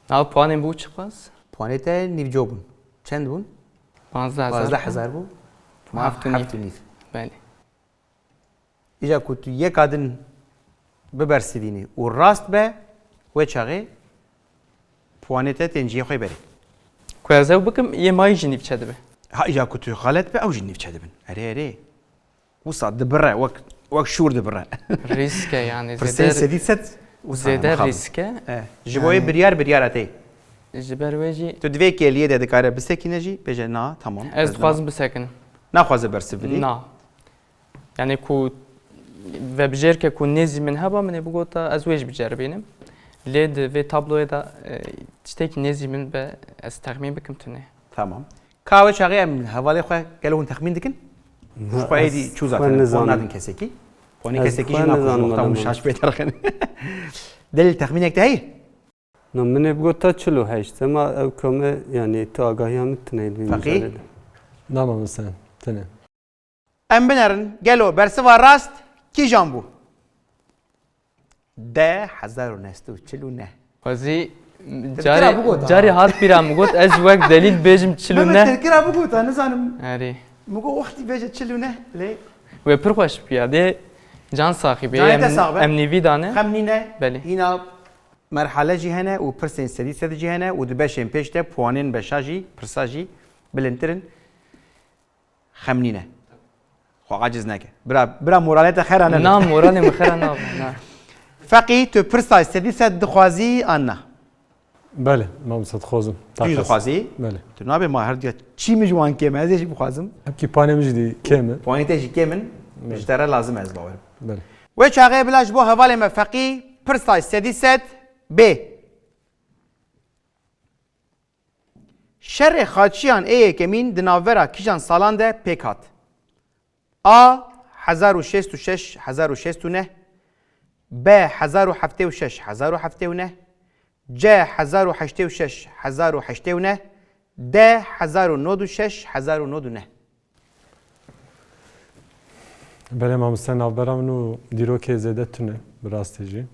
Nav puanên bû çiqas? Puanê te nîvco bûn. Çend bûn? Panzdeh hezar. Panzdeh hezar bû. Heft û nîv. Heft û nîv. Belê. Îja ku tu yeka din bibersivînî û rast be, wê çaxê puanê te tên cihê xwe berê. Ku ez ew bikim, yê mayî jî nîvçe dibe. Ha, îja ku tu xelet be, ew jî nîvçe dibin. Erê, erê. Wisa dibire, wek, wek şûr dibire. Rîsk e yani. Pirsên sedî sed wisa zêde rîsk e. E, ji bo yê biryar, biryara te. Ji ber wê jî. Tu di vê kêliyê de dikare bisekîne jî, bêje na, tamam. Ez dixwazim bisekinim. Naxwaze bersiv bidî? Na. Yani ku vebijêrke ku nêzî min heba, min ê bigota ez wê jî biceribînim. Lê di vê tabloyê de e, tiştekî nêzî min be ez texmîn bikim tune. Tamam. Ka wê çaxê em hevalê xwe gelo hûn texmîn dikin? Ji xwe êdî çû zaten wan nadin kesekî. Wanî Ez kesekî xwe jî naxwe ji nizanim wexta wilo min şaş bû. Pê derxin. Delîl texmînek te heye? Na, min ê bigota çil û heşt, ema ew kame, yanî tu agahiya min tune li vî Feqî? Mijarê de. Nama min sen, tune. Em binerin, gelo bersiva rast kîjan bû? D, hezar û neh sed û çil û neh. Xwezî Tirkira carê, bigot, ha. Carê hat bîra min got, ez wek delîl bêjim çil û neh. Tirkira bigot, ha, nizanim. Erê. Min got, wextî bêje çil û neh, lê Wê pir xweş bûya, dê can saxî bê. Canê te sax be. Em nîvî dane. Xem nîne. Belê. Hîna merhale jî hene û pirsên sedî sed jî hene û di beşên pêş de puanên beşa jî, pirsa jî bilindtir in. Xem nîne. Xwe aciz neke. Bira, bira moralê te xera nebe. Na, moralê min xera nabe, na. Feqî, tu pirsa sedî sed dixwazî an na? Belê, mamoste dixwazim. Tu jî dixwazî? Belê. Tu nabê ma her diya çî min ji wan kêm e, ez ê jî bixwazim. Hepkî panê min jî dî kêm e. Puanê te jî kêm in, belê, ji te re lazim e, ez bawer im. Belê. Wê çaxê bila ji bo hevalê me Feqî, pirsa sedî sed bê. Şerê Xaçiyan ê yekemîn di navbera kîjan salan de pêk hat? A, hezar û şêst û şeş, hezar û şêst û neh, B, hezar û heftê û şeş, hezar û heftê û neh, C, hezar û heştê û şeş, hezar û heştê û neh, D, hezar û nod û şeş, hezar û nod û neh. Belê mamoste, navbera min û dîrokê zêde tune, bi rastî jî.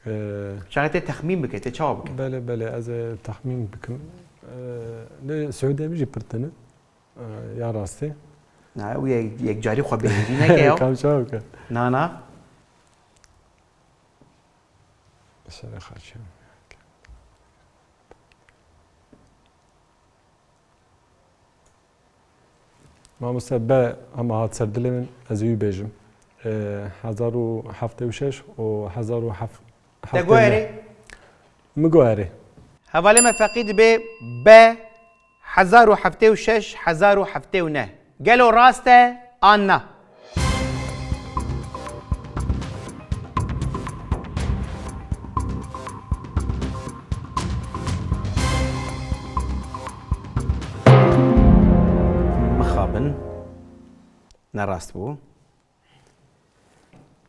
Ee, Şayet tê texmîn bike, tê çawa bike? Belê, belê, ez ê texmîn bikim. Ee, lê Siûdê min jî pir tune. Ee, ya rastî. Na, ew yek, yekcarî xwe bêhêvî neke ya. Kam çawa bike? Na, na. Şerê Xaçiyan. Mamoste, B hema hat ser dilê min, ez ê wî bêjim. Ee, hezar û heftê û şeş û hezar û heft-, Te heftê û neh. Guherî? Min guherî. Hevalê me Feqî dibe B, hezar û heftê û şeş, hezar û heftê û neh. Gelo rast e an na? Mixabin. Ne rast bû.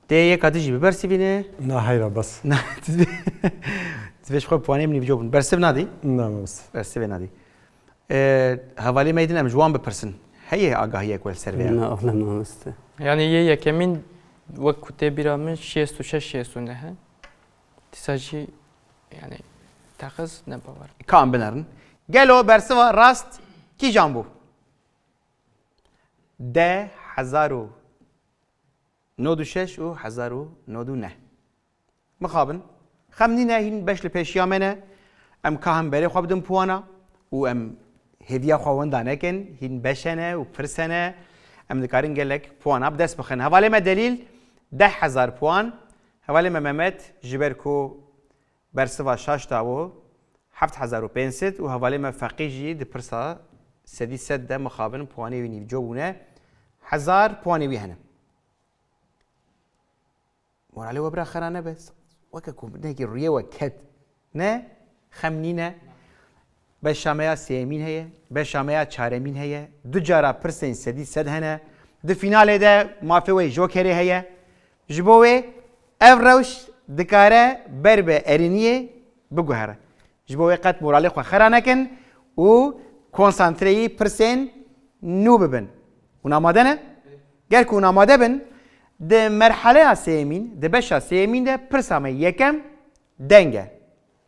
Tê yeka dijî bibersivîne. Na, heyra bes. Na, tu dibê, tu dibê ji xwe puanê min î bico bûn. Bersiv nadî? Na, mamoste. Bersivê nadî. Ee, hevalê me din em ji wan bipirsin. Heye agahiyek we li ser vê ya? Na, oxle mamoste. Yani yê yekemîn wek ku tê bîra min şêst û şeş, şêst û neh e. Dîsa jî yani teqiz ne bawer. Ka em binerin. Gelo bersiva rast kîjan bû? D, hezar û nod û şeş û hezar û nod û neh. Mixabin. Xem nîne, hîn beş li pêşiya me ne. Em ka hemberê xwe bidin puana û em hêviya xwe wenda nekin. Hîn beş hene û pirs hene. Em dikarin gelek puana bi dest bixin. Hevalê me Delîl deh hezar puan. Hevalê me Mehmet ji ber ku bersiva şaş dawo, heft hezar û pênc sed û hevalê me Feqî jî di pirsa sedî sed de mixabin puanê wî nîvco bûne. Hezar puanê wî hene. Moralê we bira xera nebe. Weke ku nekî rûyê we ket. Ne? Xem nîne. Beşa me ya sêyemîn heye. Beşa me ya çaremîn heye. Du cara pirsên sedî sed hene. Di fînalê de mafê we jokerê heye. Ji bo wê ev rewş dikare ber bi erêniyê biguhere. Ji bo wê qet moralê xwe xera nekin û konsantreyî pirsên nû bibin. Hûn amade ne? Ger ku hûn amade bin, di merhaleya sêyemîn, di beşa sêyemîn de pirsa me yekem deng e.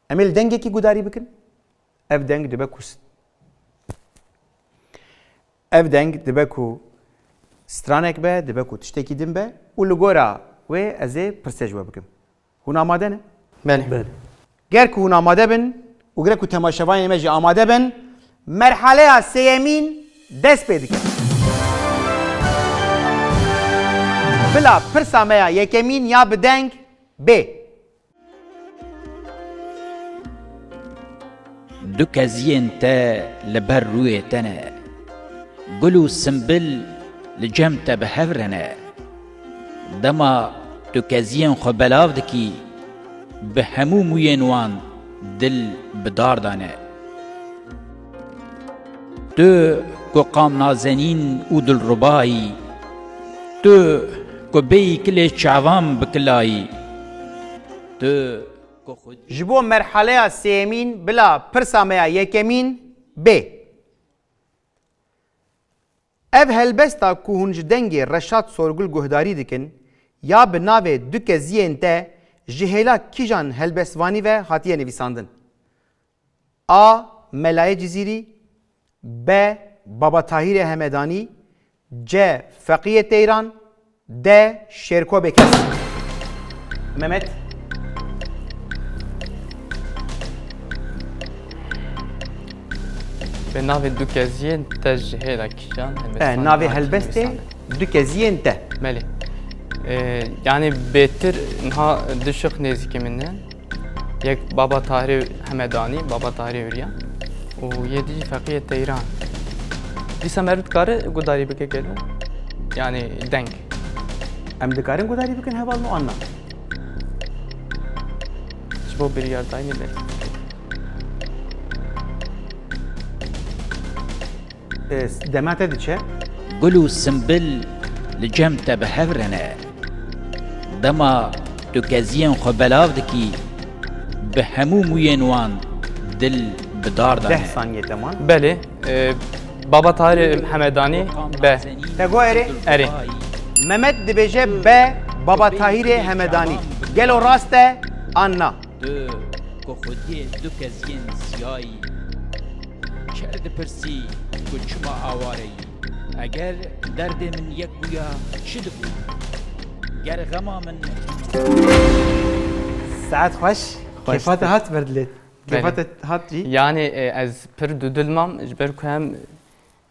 Em ê li dengekî gudarî bikin. Ev deng dibe ku s-, ev deng dibe ku stranek be, dibe ku tiştekî din be û li gora wê ez ê pirsê ji we bikim. Hûn amade ne? Belê. Belê. Ger ku hûn amade bin û ger ku temaşevanên me jî amade bin, merhaleya sêyemîn dest pê dike. Bila pirsa me ya yekemîn ya bi deng bê. Du keziyên te li ber rûyê te ne. Gul û simbil li cem te bi hev re ne. Dema tu keziyên xwe belav dikî, bi hemû mûyên wan dil bi dar de ne. Tu ku qam nazenîn û dilruba yî, tu Ku bêyî kilê çavan bi kilayî. Tu ku xwedî Ji bo merhaleya sêyemîn bila pirsa me ya yekemîn bê. Ev helbesta ku hûn ji dengê Reşat Sorgul guhdarî dikin, ya bi navê Du keziyên te ji hêla kîjan helbestvanî ve hatiye nivîsandin? A. Melayê Cizîrî. B. Baba Tahîrê Hemedanî. C. Feqiyê Teyran. D. Şêrko Bêkes. Mehmet. Bi navê Du keziyên te ji hêla kîjan E, helbestvanî navê ve hatiye helbestê nivîsandin? Du keziyên te. Belê. E, yanî bêtir niha du şix nêzîkî min ne. Yek Baba Tahirê Hemedanî, Baba Tahirê Huryan û yê dî jî Feqiyê Teyran. Dîsa meriv dikare guhdarî bike gelo? Yanî deng. Em dikarin guhdarî bikin hevalno an na? Ji bo biryardayînê belê. E, dema te diçe. Gul û simbil li cem te bi hev re ne. Dema tu keziyên xwe belav dikî, bi hemû mûyên wan dil bi dar de ne. Deh saniye te man. Belê. E, Baba Tahirê Hemedanî, be. Te got erê? Erê. Mehmet dibêje be, Baba Tahirê Hemedanî. Gelo rast e an na? Tu ku xwediyê du keziyên siyayî, çer dipirsî ku çima aware yî? Eger derdê min yek bûya, çi dibû? Ger xema min Saet xweş. Xweş. Kêfa te hat ber dilê. Kêfa Belê. Te hat jî. Yanî, e, ez pir dudil mam, ji ber ku hem,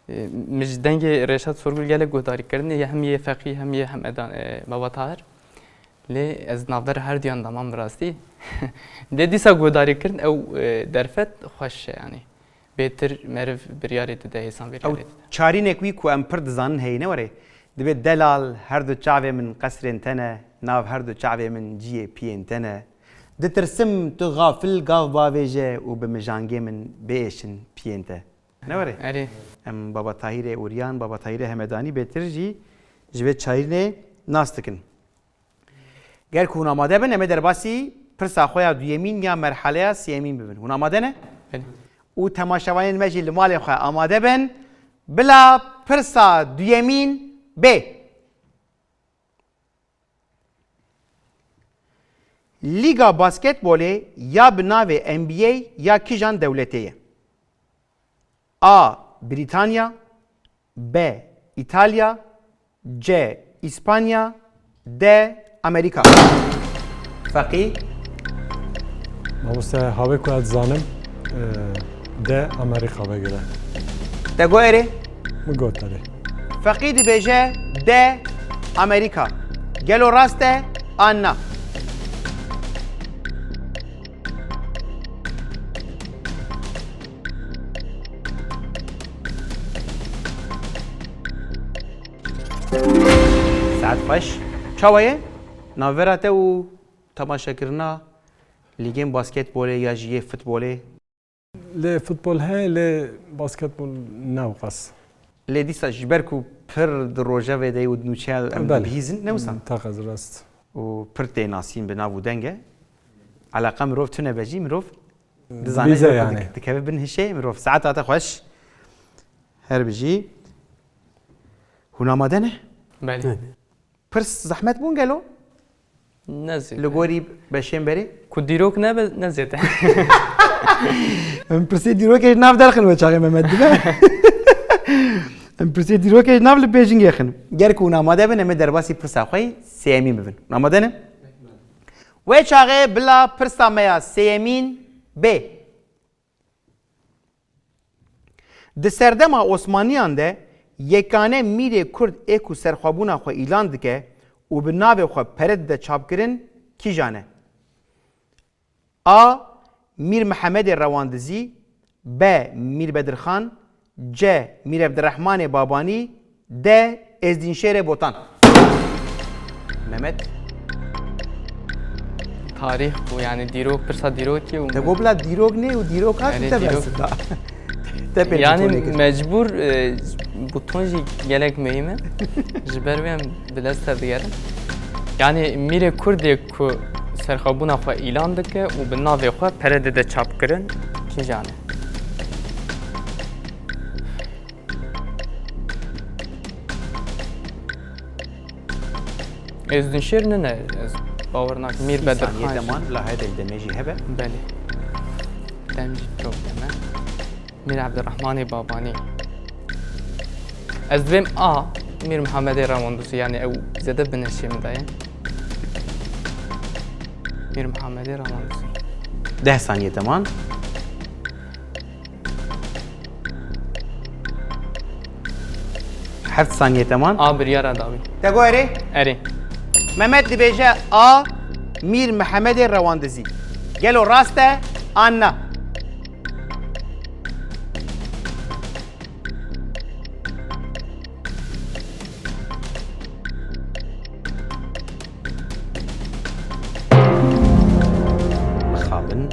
e, min ji dengê Reşat Sorgul gelek guhdarî kirin, hem yê Feqî, hem yê Hemedan, e, Baba Tahir. Lê ez navbera herduyan de mam bi rastî. Dê dîsa guhdarî kirin, ew, e, derfet xweş e, yanî. Bêtir meriv biryarê dide, hêsan biryarê Ew dide. Çarînek wî ku em pir dizanin heye, ne were? Dibê delal, her du çavê min qesrên te ne, nav her du çavê min ciyê piyên te ne. Ditirsim tu xafil gav bavêje û bi mijangê min biêşin piyên te. Ne were? Erê. Em Baba Tahîrê Uryan, Baba Tahîrê Hemedanî bêtir jî ji vê çarînê nas dikin. Ger ku hûn amade bin, em ê derbasî pirsa xwe ya duyemîn ya merhaleya sêyemîn bibin. Hûn amade ne? Belê. Û temaşevanên me jî li malê xwe amade bin. Bila pirsa duyemîn bê. Lîga basketbolê ya bi navê N B A ya kîjan dewletê ye? A. Brîtanya. B. Îtalya. C. Îspanya. D. Amerîka. Feqî. Mamoste, havê ku ez dizanim, e, D. Amerîka vegire. Te got erê? Min got erê. Feqî dibêje D. Amerîka. Gelo rast e an na? Saet xweş. Çawa ye? Navbera te û temaşekirina lîgên basketbolê ya jî yê futbolê? Lê futbol heye, lê basketbol ne wqas. Lê dîsa ji ber ku pir di rojevê de yê û di nûçeya em Belê. Dibihîzin, ne wisa? Hmm, teqez rast. Û pir tê nasîn bi nav û deng e. Eleqa mirov tune be jî mirov dizane Dibîze mirov yani. Dik-, dikeve bin hişê mirov. Saeta te xweş. Her bijî. Hûn amade ne? Belê. Pirs zehmet bûn gelo? Ne zêde. Li gorî beşên berê? Ku dîrok nebe, ne zêde. Em pirsê dîrokê ji nav derxin we çaxê Mehmet dibe. Em pirsê dîrokê ji nav li pêşingê xin. Ger ku hûn amade bin, em ê derbasî pirsa xwe yî sêyemîn bibin. Hûn amade ne? Wê çaxê bila pirsa me ya sêyemîn bê. Di serdema Osmaniyan de yekane mîrê Kurd ê ku serxwebûna xwe îlan dike û bi navê xwe pere dide çapkirin, kîjan e? A. Mîr Mihemedê Rewandizî. B. Mîr Bedirxan. C. Mîr Evdirehmanê Babanî. D. Êzdînşêrê Botan. Mehmet. Tarîx bû, yanî dîrok, pirsa dîrokî û Te got bila dîrok ne û dîrok hat Erê, te dîrok. Bersiv da. Te pê Yanî çênekir. Mecbûr, e, Ton jî gelek muhîm e. Ji ber wê em bi dest tev digerin. Yanî mîrê Kurdê ku serxwebûna xwe îlan dike û bi navê xwe pere dide çapkirin, kîjan e? Êzdinşêr nine, ez bawer nakim. Mîr Sî Bedirxan saniye jî. Deman, bila hede li demê jî hebe. Belê. Dem jî problem e. Mîr Ebdirehmanê Babanî. Ez dibêm A, Mîr Mihemedê Rewandûsî, yanî ew zêde bi neşê min de ye. Mîr Mihemedê Rewandûsî. Deh saniye deman. Heft saniye deman. A, biryara dawî. Te got erê? Erê. Mehmet dibêje A, Mîr Mihemedê Rewandizî. Gelo rast e an na? Mixabin.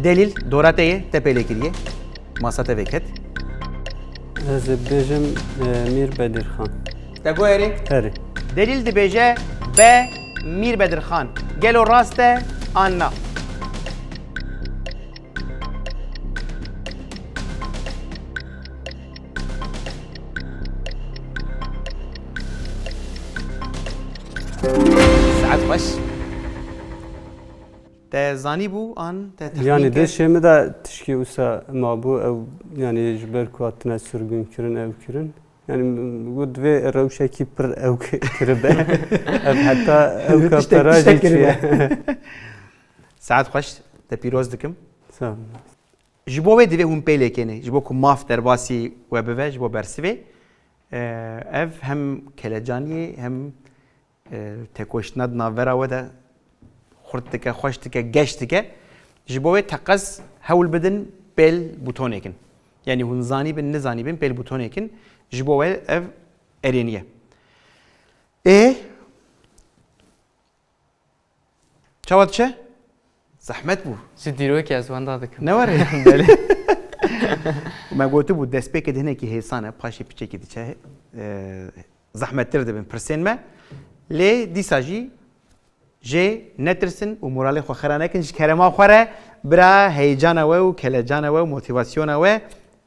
Delîl, dora te ye, te pêlê kiriye. Masa te vêket. Ez ê bêjim, e, Mîr Bedirxan. Te got erê? Erê. Delîl dibêje B, Mîr Bedirxan. Gelo rast e an na? Saet xweş. Te zanîbû an te texmîn kir? Yanî dişê min de tişkî wisa mabû, ew, yanî ji ber ku hatine sirgûnkirin, ew kirin. Yanî min got divê rewşekî pir ew ki-, kiribe. Ev heta ew Tiştek, kapera tiştek jî kiribe. Çiye. Saet xweş, te pîroz dikim. Sağ ol. Ji bo wê divê hûn pêlê kênê, ji bo ku maf derbasî we bive, ji bo bersivê. E, ev hem kelecaniyê, hem, e, tekoştina di navbera we de xurt dike, xweş dike, geş dike. Ji bo wê teqez hewl bidin pêl bûtonêkin. Yanî hûn zanîbin, nizanîbin pêl bûtonêkin. Ji bo we ev erêniye. Ê, Çawa diçe? Zehmet bû. Ji dîrokê ez wenda dikim. Ne were? Belê. Me gotibû destpêkê de hinekî hêsan e, paşê piçekî diçe, e, zehmettir dibin pirsên me. Lê dîsa jî jê netirsin û moralê xwe xera nekin, ji kerema xwe re bira heyecana we û kelecana we û motivasyona we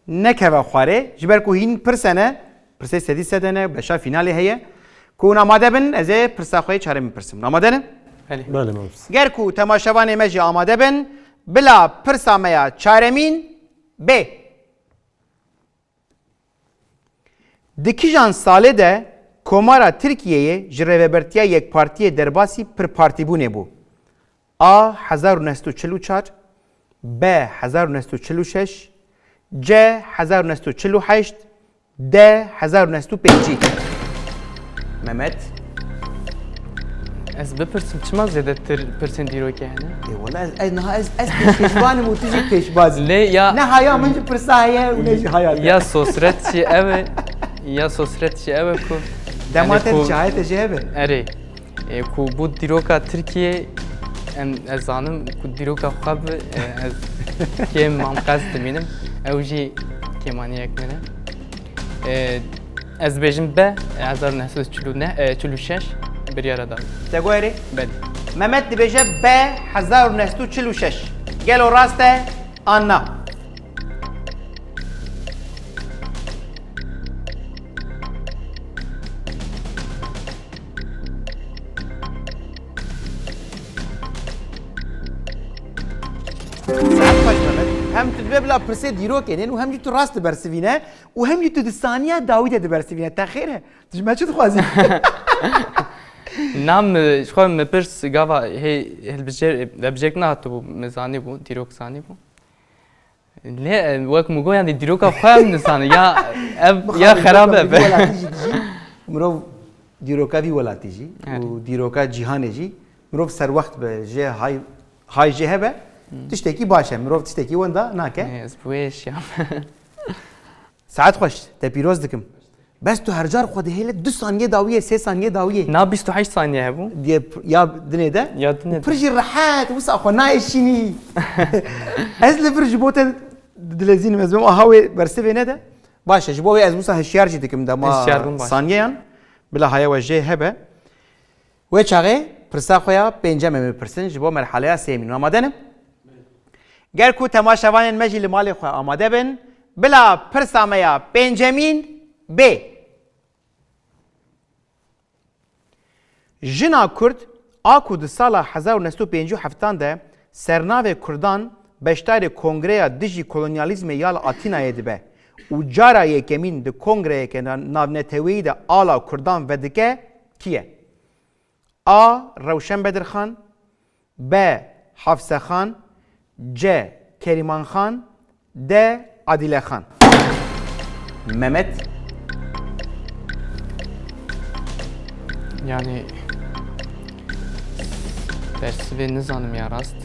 nekeve xwarê, ji ber ku hîn pirse ne, pirsê sedî sede ne, beşa fînalê heye. Ku hûn amade bin, ez ê pirsa xwe yê çaremîn pirsim. Hûn amade ne? Belê. Belê, mamoste. Ger ku temaşevanê me jî amade bin, bila pirsa me ya çaremîn bê. Di kijan salê de Komara Tirkiyeyê ji rêvebertiya Yekpartiyê derbasî pirpartîbûnê bû? A, hezar û neh sed û çil û çar, B, hezar û neh sed û çil û şeş, C, hezar û neh sed û çil û heşt, D, hezar û neh sed û pêncî. Mehmet. Ez bipirsim, çima zêdetir pirsên dîrokê hene? Ê, wela ez, ez niha ez, ez pêşkeşvan im û tu jî pêşbaz î. Lê ya Ne haya min ji pirsa heye û ne jî haya te. Ya sosret jî ev e, ya sosret jî ev e ku, Dema yani te ku çaye te jî hebe. Erê. E, ku bû dîroka Tirkiyê, em, ez zanim ku dîroka xwe bi, e, ez kêm mam qez dimînim. Ew jî kêmaniyek min e. E, ez bêjim B, hezar û neh sed û çil û neh, e, çil û şeş, biryara da. Te got erê? Belê. Mehmet dibêje B, hezar û neh sed û çil û şeş. Gelo rast e an na? Saet xweş Mehmet. Hem tu dibe bila pirsê dîrokê nên û hem jî tu rast dibersivîne û hem jî tu di saniya dawî de dibersivîne. Te xêr e? Tu ji me çi dixwazî? Na, min, ji xwe min pirs gava hê hilbijêr, vebijêrek nehatibû, min zanîbû, dîrok zanîbû. Lê, e, wek min got, yanî dîroka xwe em nizanin. Ya ev, ya xerab e. Mirov dîroka vî welatî jî dijî, mirov dîroka vî welatî jî Evet. û dîroka cîhanê jî, mirov serwext be, jê hay, hay jê hebe, Hmm. tiştekî baş e. Mirov tiştekî wenda nake. Ê, ez bi wê şiyam. Saet xweş, te pîroz dikim. Bes tu her car xwe dihêle du saniye dawiyê, sê saniye dawiyê. Na bîst û heşt saniye hebû. Diye p-, ya dinê de. Ya dinê de. Pir jî rehet, wisa xwe nayê şînî. Ez li vir ji bo te dilezînim, ez bim aha wê bersivê nede. Baş e, ji bo wê ez wisa hişyar jî dikim dema Hişyar bûn baş. saniyeyan. Bila haya we jê hebe. Wê çaxê pirsa xwe ya pêncem em ê pirsin ji bo merhaleya sêyemîn. Amade ne? Ger ku temaşevanên me jî li malê xwe amade bin, bila pirsa me ya pêncemîn bê. Jina Kurd a ku di sala hezar û neh sed û pêncî û heft de sernavê Kurdan beşdarê Kongreya Dijî Kolonyalîzmê ya li Atînayê dibe û cara yekemîn di kongreyeke na-, navneteweyî de ala Kurdan vedike, kî ye? A. Rewşen Bedirxan, B. Hafse Xan, C. Kerîman Xan, D. Adîle Xan. Mehmet. Yani, dersivê nizanim ya rast.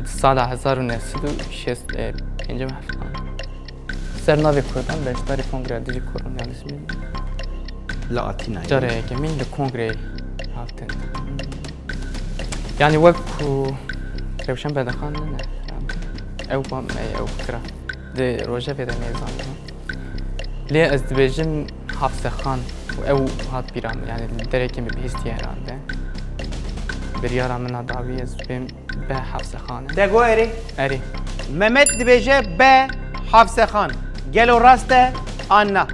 Sala hezar û neh sed û şêst, e, pêncem heft. Sernavê Kurdan beşdarî Kongreya Dijî Kolonyalîzmê. Li Atînayê. Cara yekemîn li kongreyê hatin. Yani wek ku Rewşen Bedirxan ne, ne. Ew ba me ew fikra. Di rojevê de mêzan bû. Lê ez dibêjim Hafse Xan û ew hat bîra min. Yani li derekê min bihîstiye herhalde. Biryara min a dawî ez dibêm B Hafse Xan e. Te got erê? Erê. Mehmet dibêje B Hafse Xan. Gelo rast e an na?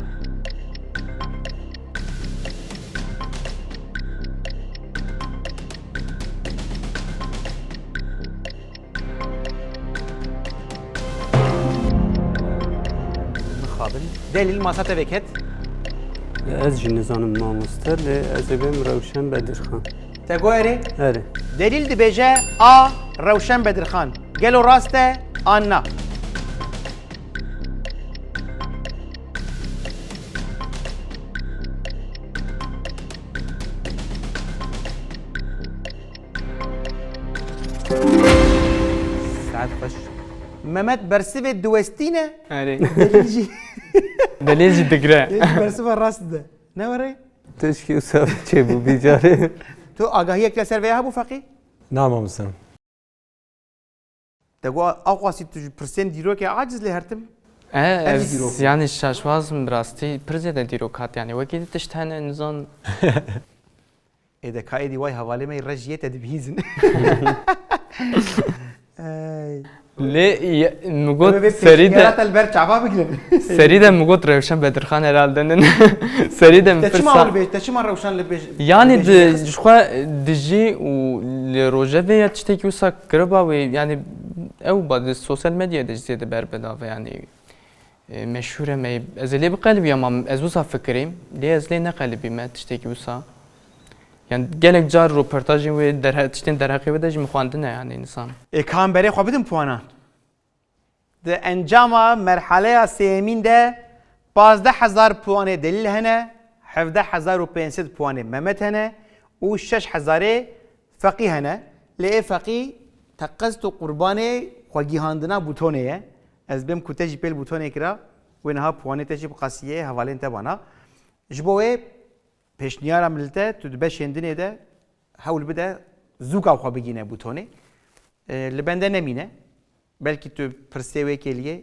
Mixabin. Delîl masa te veket. Ez jî nizanim mamoste, lê ez ê bêm Rewşen Bedirxan. Te got erê? Erê. Delîl dibêje A Rewşen Bedirxan. Gelo rast e an na? Saet xweş. Mehmet bersivê diwestîne. Erê. Delîl jî. Delîl jî digre. Delîl bersiva rast dide. Ne were? Tişkî wisa çêbû bî carê. Tu agahiyek li ser vê hebû Feqî? Na mamoste. Te got, "Aqwasî tu ji pirsên dîrokê aciz lê hertim." E, Ev jî ez dîrok bû. Yani şaşwaz im bi rastî pir zêde dîrok hat yani. Wekî di tişt hene nizan. Ê de ka êdî way hevalê me yê rejiyê te dibihîzin. Ey. Lê ye-, mi got Ew ê serî de pêşniyara te li ber çava bigirin. Serî de mi got Rewşen Bedirxan herhalde nin. Serî de mi Te çima pirsa ew li bêj-, te çima Rewşen li bêj-, Yani li bêjî di, nexist? Ji xwe dijî û li rojevê ya tiştekî wisa kiriba wê, yani ew ba di sosyal medyayê de jî zêde ber bi dav e, yani, e, meşhûr e me, ez ê lê biqelibî ama ez wisa fikirîm, lê ez lê neqelibîme tiştekî wisa. Yani gelek car roportajên wê derhe-, tiştên derheqê wê de jî min xwendine yani insan. Ê, ka em berê xwe bidin puanan? Di encama merhaleya sêyemîn de pazdeh hezar puanê Delîl hene, hevdeh hezar û pênc sed puanê Mehmet hene û şeş hezarê Feqî hene. Lê ê Feqî teqez û qurbanê xwegihandina bûtonê ye. Ez bêm ku te jî pêl bûtonê kira, wê niha puanê te jî biqasiyê hevalên te bana. Ji bo wê pêşniyara min li te, tu di beşên dinê de hewl bide zûka xwe bigîne bûtonê. E, li bende nemîne. Belkî tu pirsê wê kêliyê,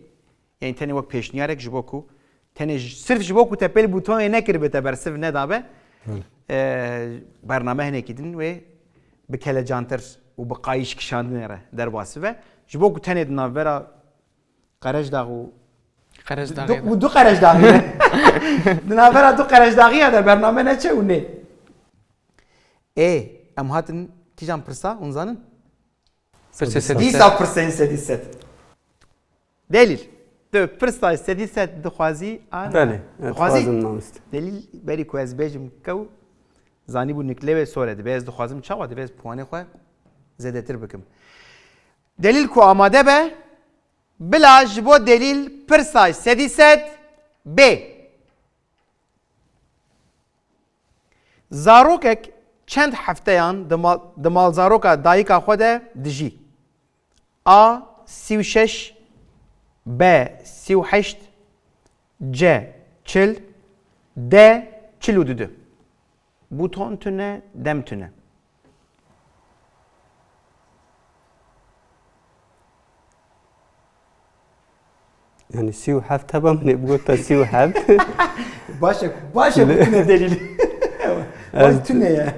yani tenê wek pêşniyarek ji bo ku, tenê ji, sirf ji bo ku te pêl bûtonê nekiribe, te bersiv nedabe, Belê. e, bername hinekî din wê bi kelecantir û bi qayîş kişandinê re derbas bibe. Ji bo ku tenê di navbera Qerejdax û Qerejdaxê du, de. Û du Qerejdaxê de. Di navbera du Qerejdaxiya de bername neçe û nê. Ê, em hatin kîjan pirsa, hûn zanin? Pirsê sedî sed. Dîsa pirsên sedî sed. Delîl. Tu pirsa sedî sed dixwazî an? Belê, ez Dixwazî? dixwazim mamoste. Delîl berî ku ez bêjim kew, zanîbû niklê wê sor e. Dibê ez dixwazim çawa, dibê ez puanê xwe zêdetir bikim. Delîl ku amade be, bila ji bo Delîl pirsa sedî sed bê. Zarokek çend hefteyan di mal, di malzaroka dayika xwe de dijî? A sî û şeş, B sî û heşt, C çil, D çil û du. Bûton tune, dem tune. Yani sî û heft heba min ê bigota sî û heft. Baş e, baş e, bu tune delîl. Baş Ez- tune ye.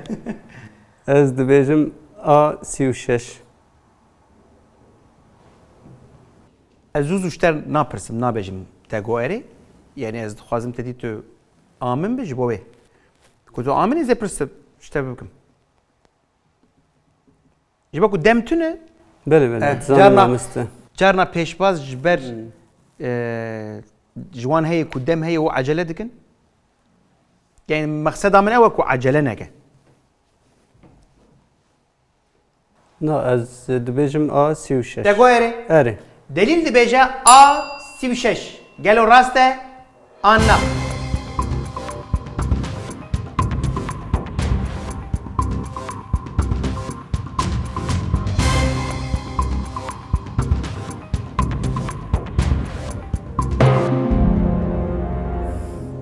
Ez dibêjim A sî û şeş. Ez zû zû ji te napirsim, nabêjim te go erê. Yani ez dixwazim te dî tu amin bi ji bo wê. Ku tu amin, ez ê pirs ji te bikim. Ji bo ku dem tune, Belê belê. Eh, Eh, zanim carna- mamoste. Carna pêşbaz ji ber e, ji wan heye ku dem heye û ecele dikin. Yani mexseda min ew e ku ecele neke. Na ez dibêjim A sî û şeş. Te go erê. Erê. Delîl dibêje A sî û şeş. Gelo rast e? An na?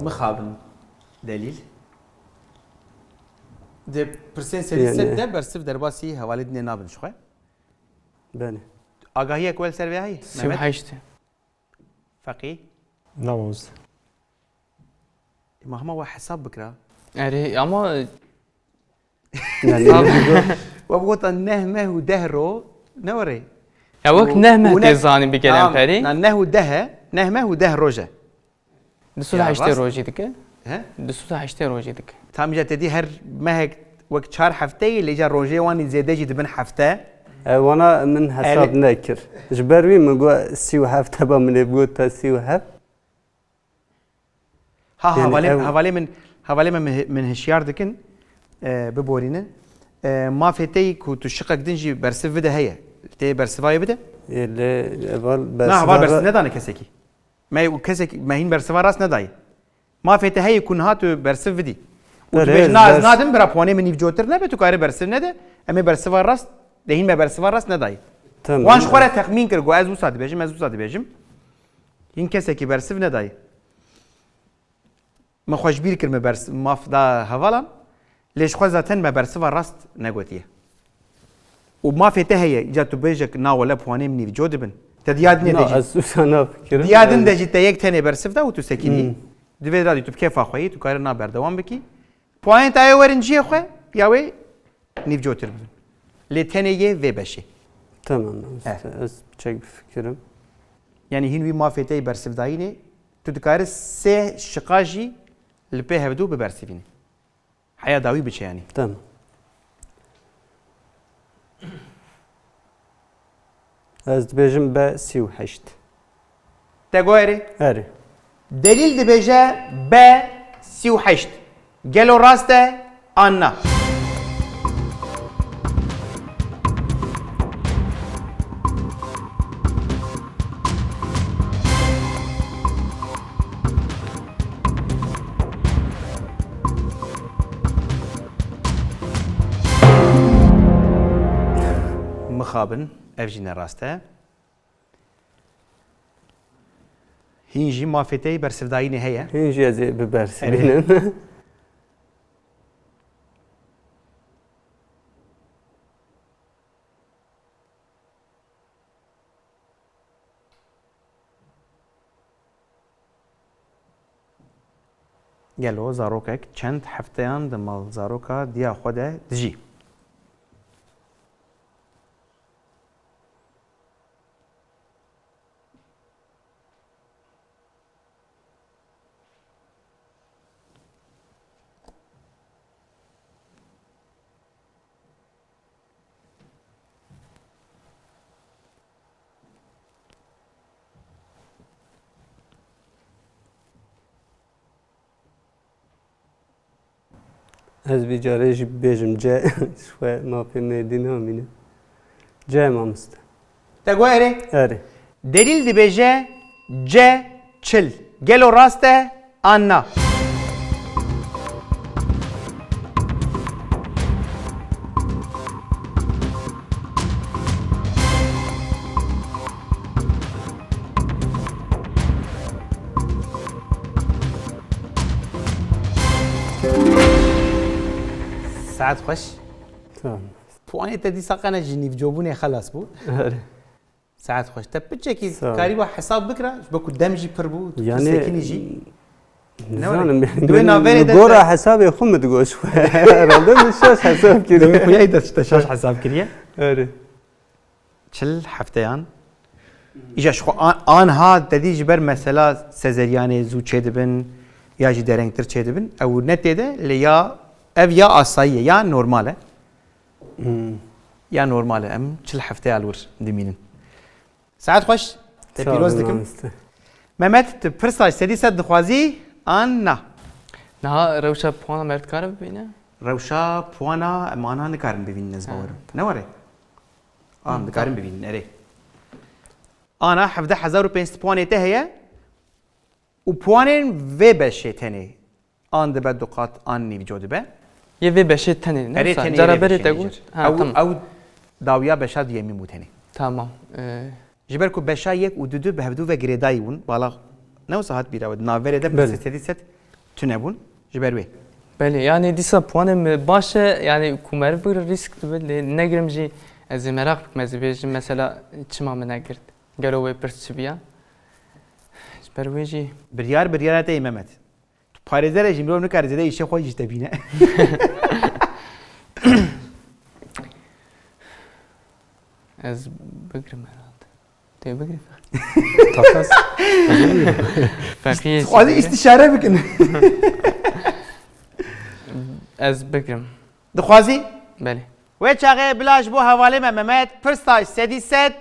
Mixabin delîl. Di pirsên serî Yani- ser de bersiv derbasî hevalê dinê nabin ji xwe. Belê. Agahiyek wel ser vê heyî? Sî û heşt. Feqî. Namaz. Ma hema we hesab bikira. Erê ama Yani Sağ ol. We bigota neh meh û deh ro ne were. Ya wek Û- neh meh û ne- tê zanî bi Tamam, gelemperî. na neh û deh e, neh meh û deh roj e. Di sed Ya, heştê rast. rojî dike. He? Di sed heştê rojî dike. Tam îca te dî her mehek wek çar hefte ye, lê îca rojê wan î zêde jî dibin hefte. E, wana min hesab Erê. Nekir. Ji ber wî min got sî û heft heba min ê bigota sî û heft. Ha, Yani hevalê, ev- hevalê min, hevalê min, min hişyar dikin, e, biborînin. E, mafê te yî ku tu şiqek din jî bersiv bide heye. Tê bersiva wê bide? Ê, lê heval Na, heval bersiva bersiv ra- nedane kesekî. Me û kesek, me hîn bersiva rast nedayî. Mafê te heye ku niha tu bersiv bidî. Û tu Erê, bêj, ez na, ez bers- nadim bira, piwanê min nîvcotir nebe, tu karî bersiv nede, em ê bersiva rast, dê hîn me bersiva rast nedayî. Tamam. Wan ji xwe re texmîn kir, got ez wisa dibêjim, ez wisa dibêjim. Hîn kesekî bersiv nedayî. Min xwe ji bîr kir, min bers-, maf da hevalan. Lê ji xwe zaten me bersiva rast negotiye. Û mafê te heye, îca tu bêje na wele piwanê min nîvco dibin. Te diya din Na, de jî. ez wisa nafikirim. Diya din de jî te yek tenê bersiv da û tu sekinî. Hmm. Di vê de tu bi kêfa xwe yî, tu karî na berdewam bikî. Piwanê te yê werin cihê xwe, ya wê nîvcotir bibin. Lê tenê yê vê beşê. Tamam, Eh. ez çek bifikirim. Yani hîn wî mafê te yê bersivdayînê, tu dikarî sê şiqa jî li pê hevdû bibersivînî. Heya dawî biçe yani. Tamam. Ez dibêjim B sî û heşt. Te goyerê? Erê. Delîl dibêje B sî û heşt. Gelo rast e an na? Mixabin, ev jî ne rast e. Hîn jî mafê te yê bersivdayînê heye. Hîn jî ez ê bibersivînim. Gelo zarokek çend hefteyan di malzaroka diya xwe de dijî? Ez vî carê jî bibêjim C, ji xwe mafê mêrdî namîne. C mamoste. Te got erê? Erê. Delîl dibêje C çil. Gelo rast e an na? Saet xweş. Tamam. Puanê te dîsa qene ji nîvcobûnê xelas bû. Erê. Saet xweş. Te piçekî Sağ ol. Karî wa hesab bikira, ji bo ku dem jî pir bû, tu Yani, sekinî jî. Ne nizanim were? Yani, Di wê naverê de gora te hesabê xwe min digot ji xwe. Herhalde min şaş hesab kiriye. Di wê xuyayî de te şaş hesab kiriye. Erê. Çil hefteyan. Îja ji xwe an-, anha te dî ji ber mesela sezeryanê zû çêdibin, ya jî derengtir çêdibin. Ew ne tê de, lê ya, ev ya asayî ye, ya normal e. Hmm. Ya normal e, em çil hefteya li wir dimînin. Saet xweş, te Sağ pîroz olun, dikim. Mamoste. Mehmet, tu pirsa ji sedî sed dixwazî an na? Niha rewşa puana me dikare bibîne? Rewşa puana em ana nikarin bibînin, ez Ha. bawer im. Ne were? An Hı, dikarin tamam. bibînin, erê. Ana hevdeh hezar û pênc sed puanê te heye û puanên vê beşê tenê an dibe du qat an nîvco dibe. Yê vê beşê tenê, ne Erê wisa? tenê Cara yê berê beşê te tenê got. jir. Ha, Ew, tamam. ew dawiya beşa duyemîn bû tenê. Tamam. Ee, Ji ber ku beşa yek û du du bi hevdû ve girêdayî bûn, bala ne wisa hat bîra we, di navberê de Belê. pirsê sedî sed tune bûn, ji ber wê. Belê, yani dîsa puanê min baş e, yani ku meriv bigre rîsk dibe, lê negirim jî ez ê meraq bikim, ez ê bêjim mesela çima min negirt. Gelo wê pirs çi biya? Ji ber wê jî Biryar, biryara te yê Mehmet. Tu parêzer e jî, mirov nikare zêde îşê xwe jî te bîne. Ez bigrim herhalde. Tê bigrim. Takas. Feqiyê Dixwazî jî bigrim. îstişare bikin. Ez bigrim. Dixwazî? Belê. Wê çaxê bila ji bo hevalê me Mehmet, pirsa sedî sed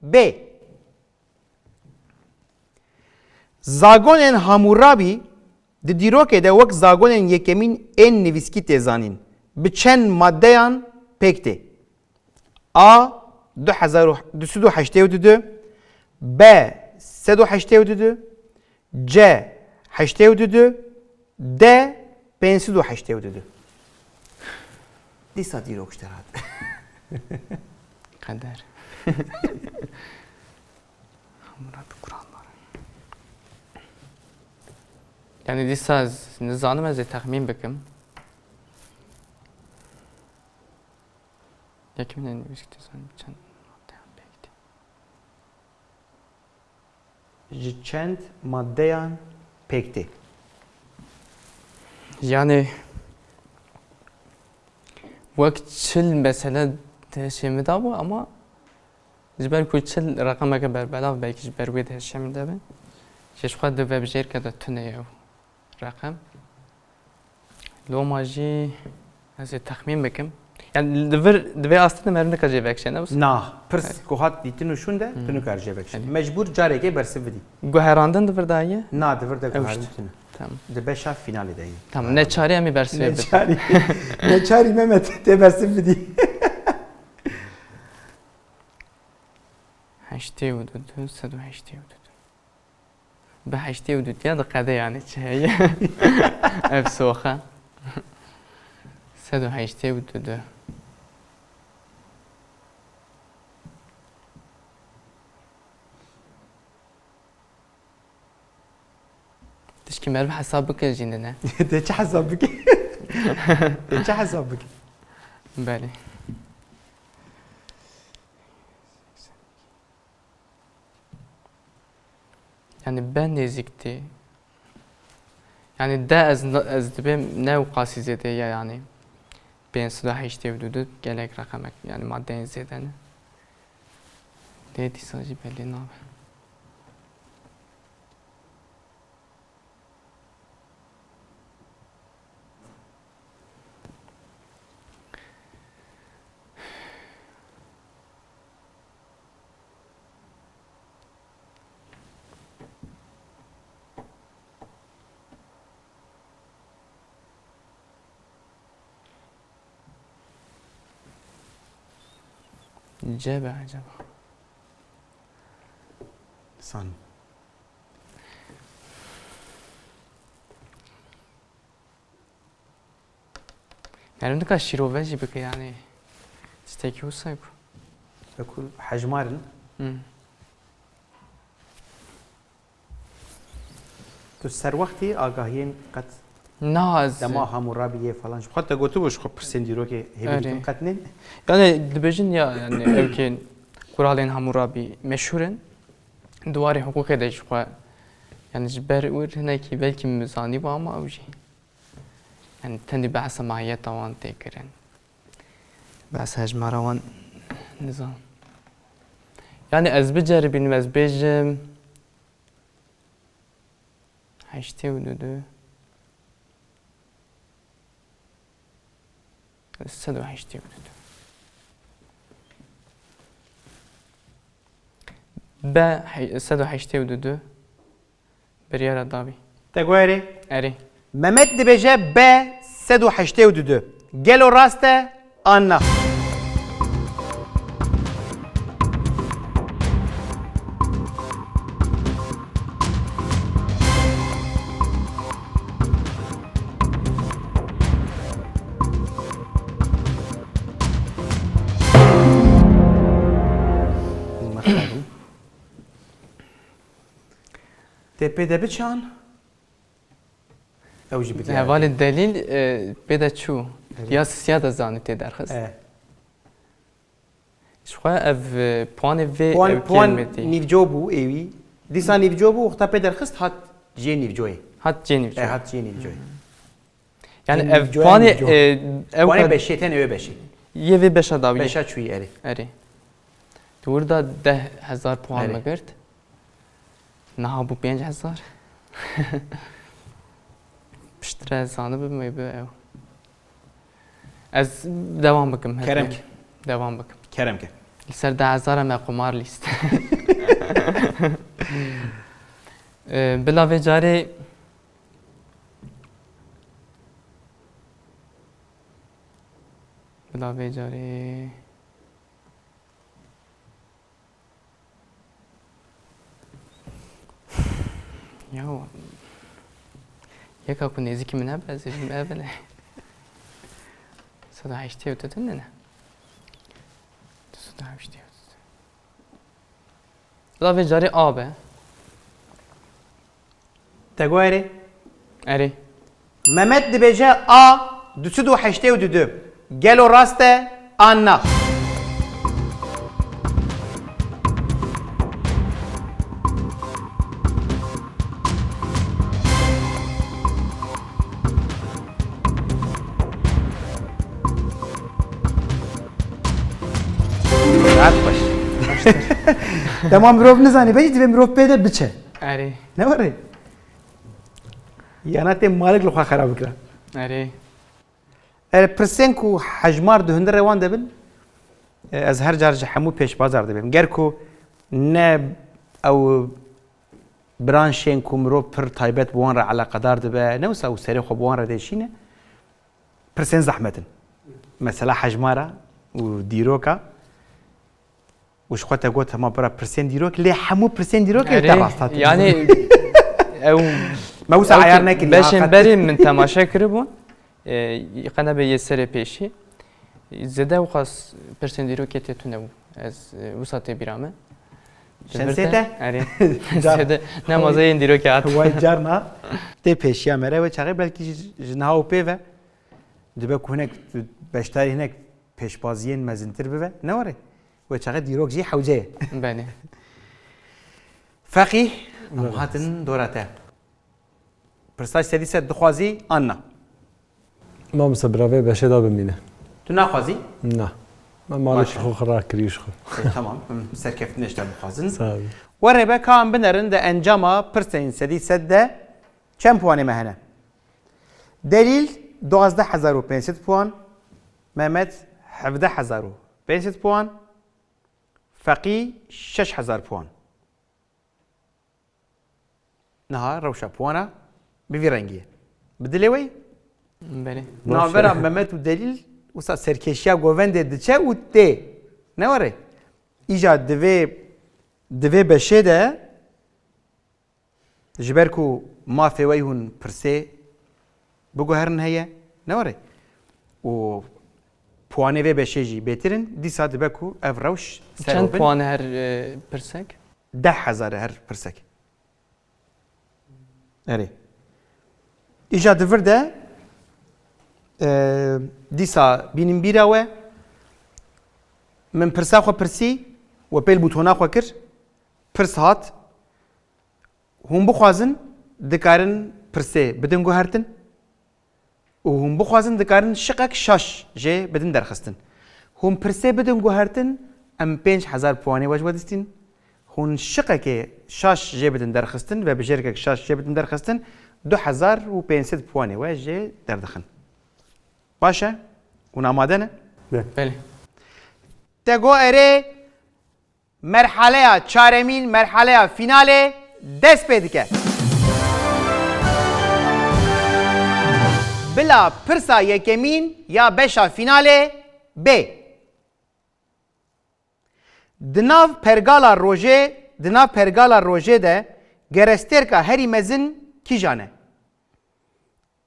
bê. Zagonên Hamûrabî di dîrokê de wek zagonên yekemîn ên nivîskî tê zanîn. Bi çend maddeyan pêk tê? A, du hezar û du sed û heştê û du, B, sed û heştê û du, C, heştê û du, D, pênc sed û heştê û du. Dîsa dîrok ji te re hat. Qeder. Hamûra bi Kur'an var. Yani dîsa ez nizanim, ez ê texmîn bikim. Yekî min nivîskî zanim çend maddeyan pêk tê. Ji çend maddeyan pêk tê? Yani wek çil mesele di hişê min de bû ama ji ber ku çil reqemeke berbelav belkî ji ber wê di hişê min de be. Ji xwe di vebijêrke de tune ye ew reqem. Loma jî ez ê texmîn bikim. Yani li vir, di vê astê de meriv nika jê vekişe, ne wisa? Na, pirs Evet. ku hat dîtin û şûn de, tu Evet. nikar jê vekişe. Evet. Mecbûr carekê bersiv bidî. Guherandin di vir daye? Na, di vir de Ew guherandin işte. tune. Tamam. Di beşa finalê de yî. Tamam, neçarî em ê bersivê bikin. Neçarî. Neçarî Mehmet, tê bersiv bidî. Heştê û du, du, sed û heştê û du. Bi heştê û du diya diqede yani çi heye? Ev soxa. Sed û heştê û du. Tişkî meriv hesab bike jî nine. Dê çi hesab bike? Dê çi hesab bike? Belê. Yani ben nêzîk tê. Yani de ez, ez dibêm ne û qasî zêde ye yani. Pênc sed û heştê û du gelek reqemek yani maddeyên zêde ne. Dê dîsa jî belê nabe. C be acaba? San. Meriv nika şîrove jî bike yani. Tiştekî wisa ku. Wekû hejmar in. Hmm. Tu serwextî agahiyên qet Na, ez dema Hamûrabî yê falan. Ji xwe te gotibû ji xwe pirsên dîrokê hêvî Erê. dikin qet nên. Yani dibêjin ya yani ew kên Kuralên Hamûrabî meşhûr in. Di warê hiqûqê de jixwe, yani ji ber wir hinekî belkî min zanîbû ama ew jî. Yani tendî behsa mahiyeta wan tê kirin. Behsa hejmara wan nizam. Yani ez biceribînim, ez bêjim heştê û du du. Sed û heştê û du. B, he-, sed û heştê û du. Biryara dawî. Te guherê? Erê. Mehmet dibêje B sed û heştê û du. Gelo rast e? An na? Tê pê de biçan? Ew jî bidiyare. Hevalê delîl, e, pê de çû. Evet. Ya sisiya de zanî tê derxist. E. Ji xwe ev, e, puanê vê Puan, ew puan kêlmetî. Nîvco bû êwî. Dîsa nîvco bû, wexta pê derxist hat cê nîvcoyê. Hat cê nîvcoyê. E, hat cê nîvcoyê. Yani ev nîvcoya puanê, nîvco. E, ew Puanê kad- beşê, tenê wê beşê. Yê vê beşa dawî. Beşa çûyî erê. Erê. Tu wir da deh hezar puan Erê. Me girt. Niha bû pênc hezar. Piştre zanibim wê bi ew. Ez devam bikim, hebe. Kerem ke. Devam bikim. Kerem ke. Li ser deh hezar me qumar lîst. Ee, bila vê carê, bila vê carê. Ya, yeka ku nêzîkî min hebe, ez ê bim ev e. Sed û heştê û du ne? Du sed û heştê û du. La vê carê A be. Te got erê? Erê. Mehmet dibêje A du sed û heştê û du. Gelo rast e an na? Rahat baş. Dema mirov nizane, belkî divê mirov pê de biçe. Erê. Ne were? Yana tê malik li xwe xera bikira. Erê. Ev pirsên ku hejmar di hundirê wan de bin, ez her car ji hemû pêşbazar dibêm. Ger ku ne ew branşên ku mirov pir taybet bi wan re eleqedar dibe, ne wisa û serê xwe bi wan re dêşîne, pirsên zehmet in. Mesela hejmara û dîroka. Û ji xwe te got, hema bira pirsên dîrok, lê hemû pirsên dîrok ê te Erê, rast hatin. Yani, ew, Me wisa ew ayar ki nekirî, beşên haqiqet. Berê min temaşe kiribûn, e, qe nebe yê serê pêşî. Zêde û xas pirsên dîrokê tê tune bû. Ez, e, wisa tê bîra me. Şensê te? Erê. Car. Zêde, ne mazeyên dîrokê hat. Way carna. Tê pêşiya me re wê çaxê belkî ji, ji niha û pê ve. Dibe ku hinek tu beşdarî hinek pêşbaziyên mezintir bibe, ne were? Wê çaxê dîrok jî hewce ye. Belê. Feqî, em Belê. Hatin dora te. Pirsa sedî sed dixwazî an na? Mamoste, bira vê beşê de bimîne. Tu naxwazî? Na. Me malê Baş e. Xwe xira kirî ji xwe. E, tamam, em serkeftinê ji te bixwazin. Sağ ol. Were be ka em binerin di encama pirsên sedî sed de çend puanê me hene? Delîl duwazdeh hezar û pênc sed puan, Mehmet hevdeh hezar û pênc sed puan, Feqî şeş hezar puan. Niha rewşa puana bi vî rengî ye. Bi dilê we yî? Belê. Navbera Mehmet û Delîl wisa serkêşiya govendê diçe û tê. Ne were? Îja divê, divê beşê de Ji ber ku mafê we hûn pirsê biguherin heye, ne were? Û puanê vê beşê jî bêtir in, dîsa dibe ku ev rewş ser Çend bibin. Puan her, e, pirsek? Deh hezar e her pirsek. Erê. Îja di vir de, e, dîsa bînin bîra we, min pirsa xwe pirsî, We pêl bûtona xwe kir, pirs hat. Hûn bixwazin, dikarin pirsê bidin guhertin û hûn bixwazin, dikarin şiqek şaş jê bidin derxistin. Hûn pirsê bidin guhertin, em pênc hezar puanê we ji we distîn. Hûn şiqekê şaş jê bidin derxistin, vebijêrkek şaş jê bidin derxistin, du hezar û pênc sed puanê we jê derdixin. Baş e? Hûn amade ne? Belê. Te got erê, merhaleya çaremîn, merhaleya fînalê dest pê dike. Bila pirsa yekemîn ya beşa fînalê bê. Di nav pergala rojê, di nav pergala rojê de gerestêrka herî mezin kîjan e?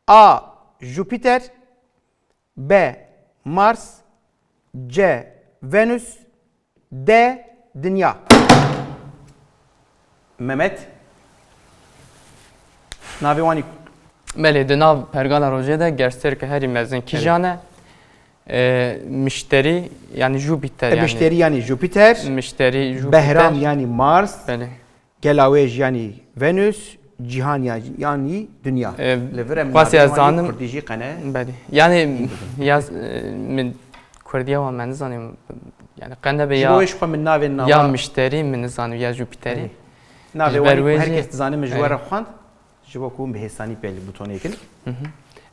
A. Jupîter. B. Mars. C. Venus. D. Dinya. Mehmet. Navê wanî. Belê, di nav pergala rojê de gerstêrke herî mezin kîjan e? E, mişterî, yanî Jupîter, E, yanî mişterî yanî Jupîter. Mişterî, Jupîter. Behram yanî Mars. Belê. Gelawêj yanî Venus, cîhan ya-, yanî dinya. E, Li vir em xwest navê ez wan zanim. Kurdî jî qene. Belê. Yanî, yaz, e, min kurdiya wan me nizanim. Yanî qene be. Ji ya, bo wê ji xwe min navên nava ya mişterî min nizanim ya Jupîterî. Belê. Navê wan ku her kes dizane min ji we re xwend. Ji bo ku hûn bi hêsanî pêl bûtonê kin. Hı hı.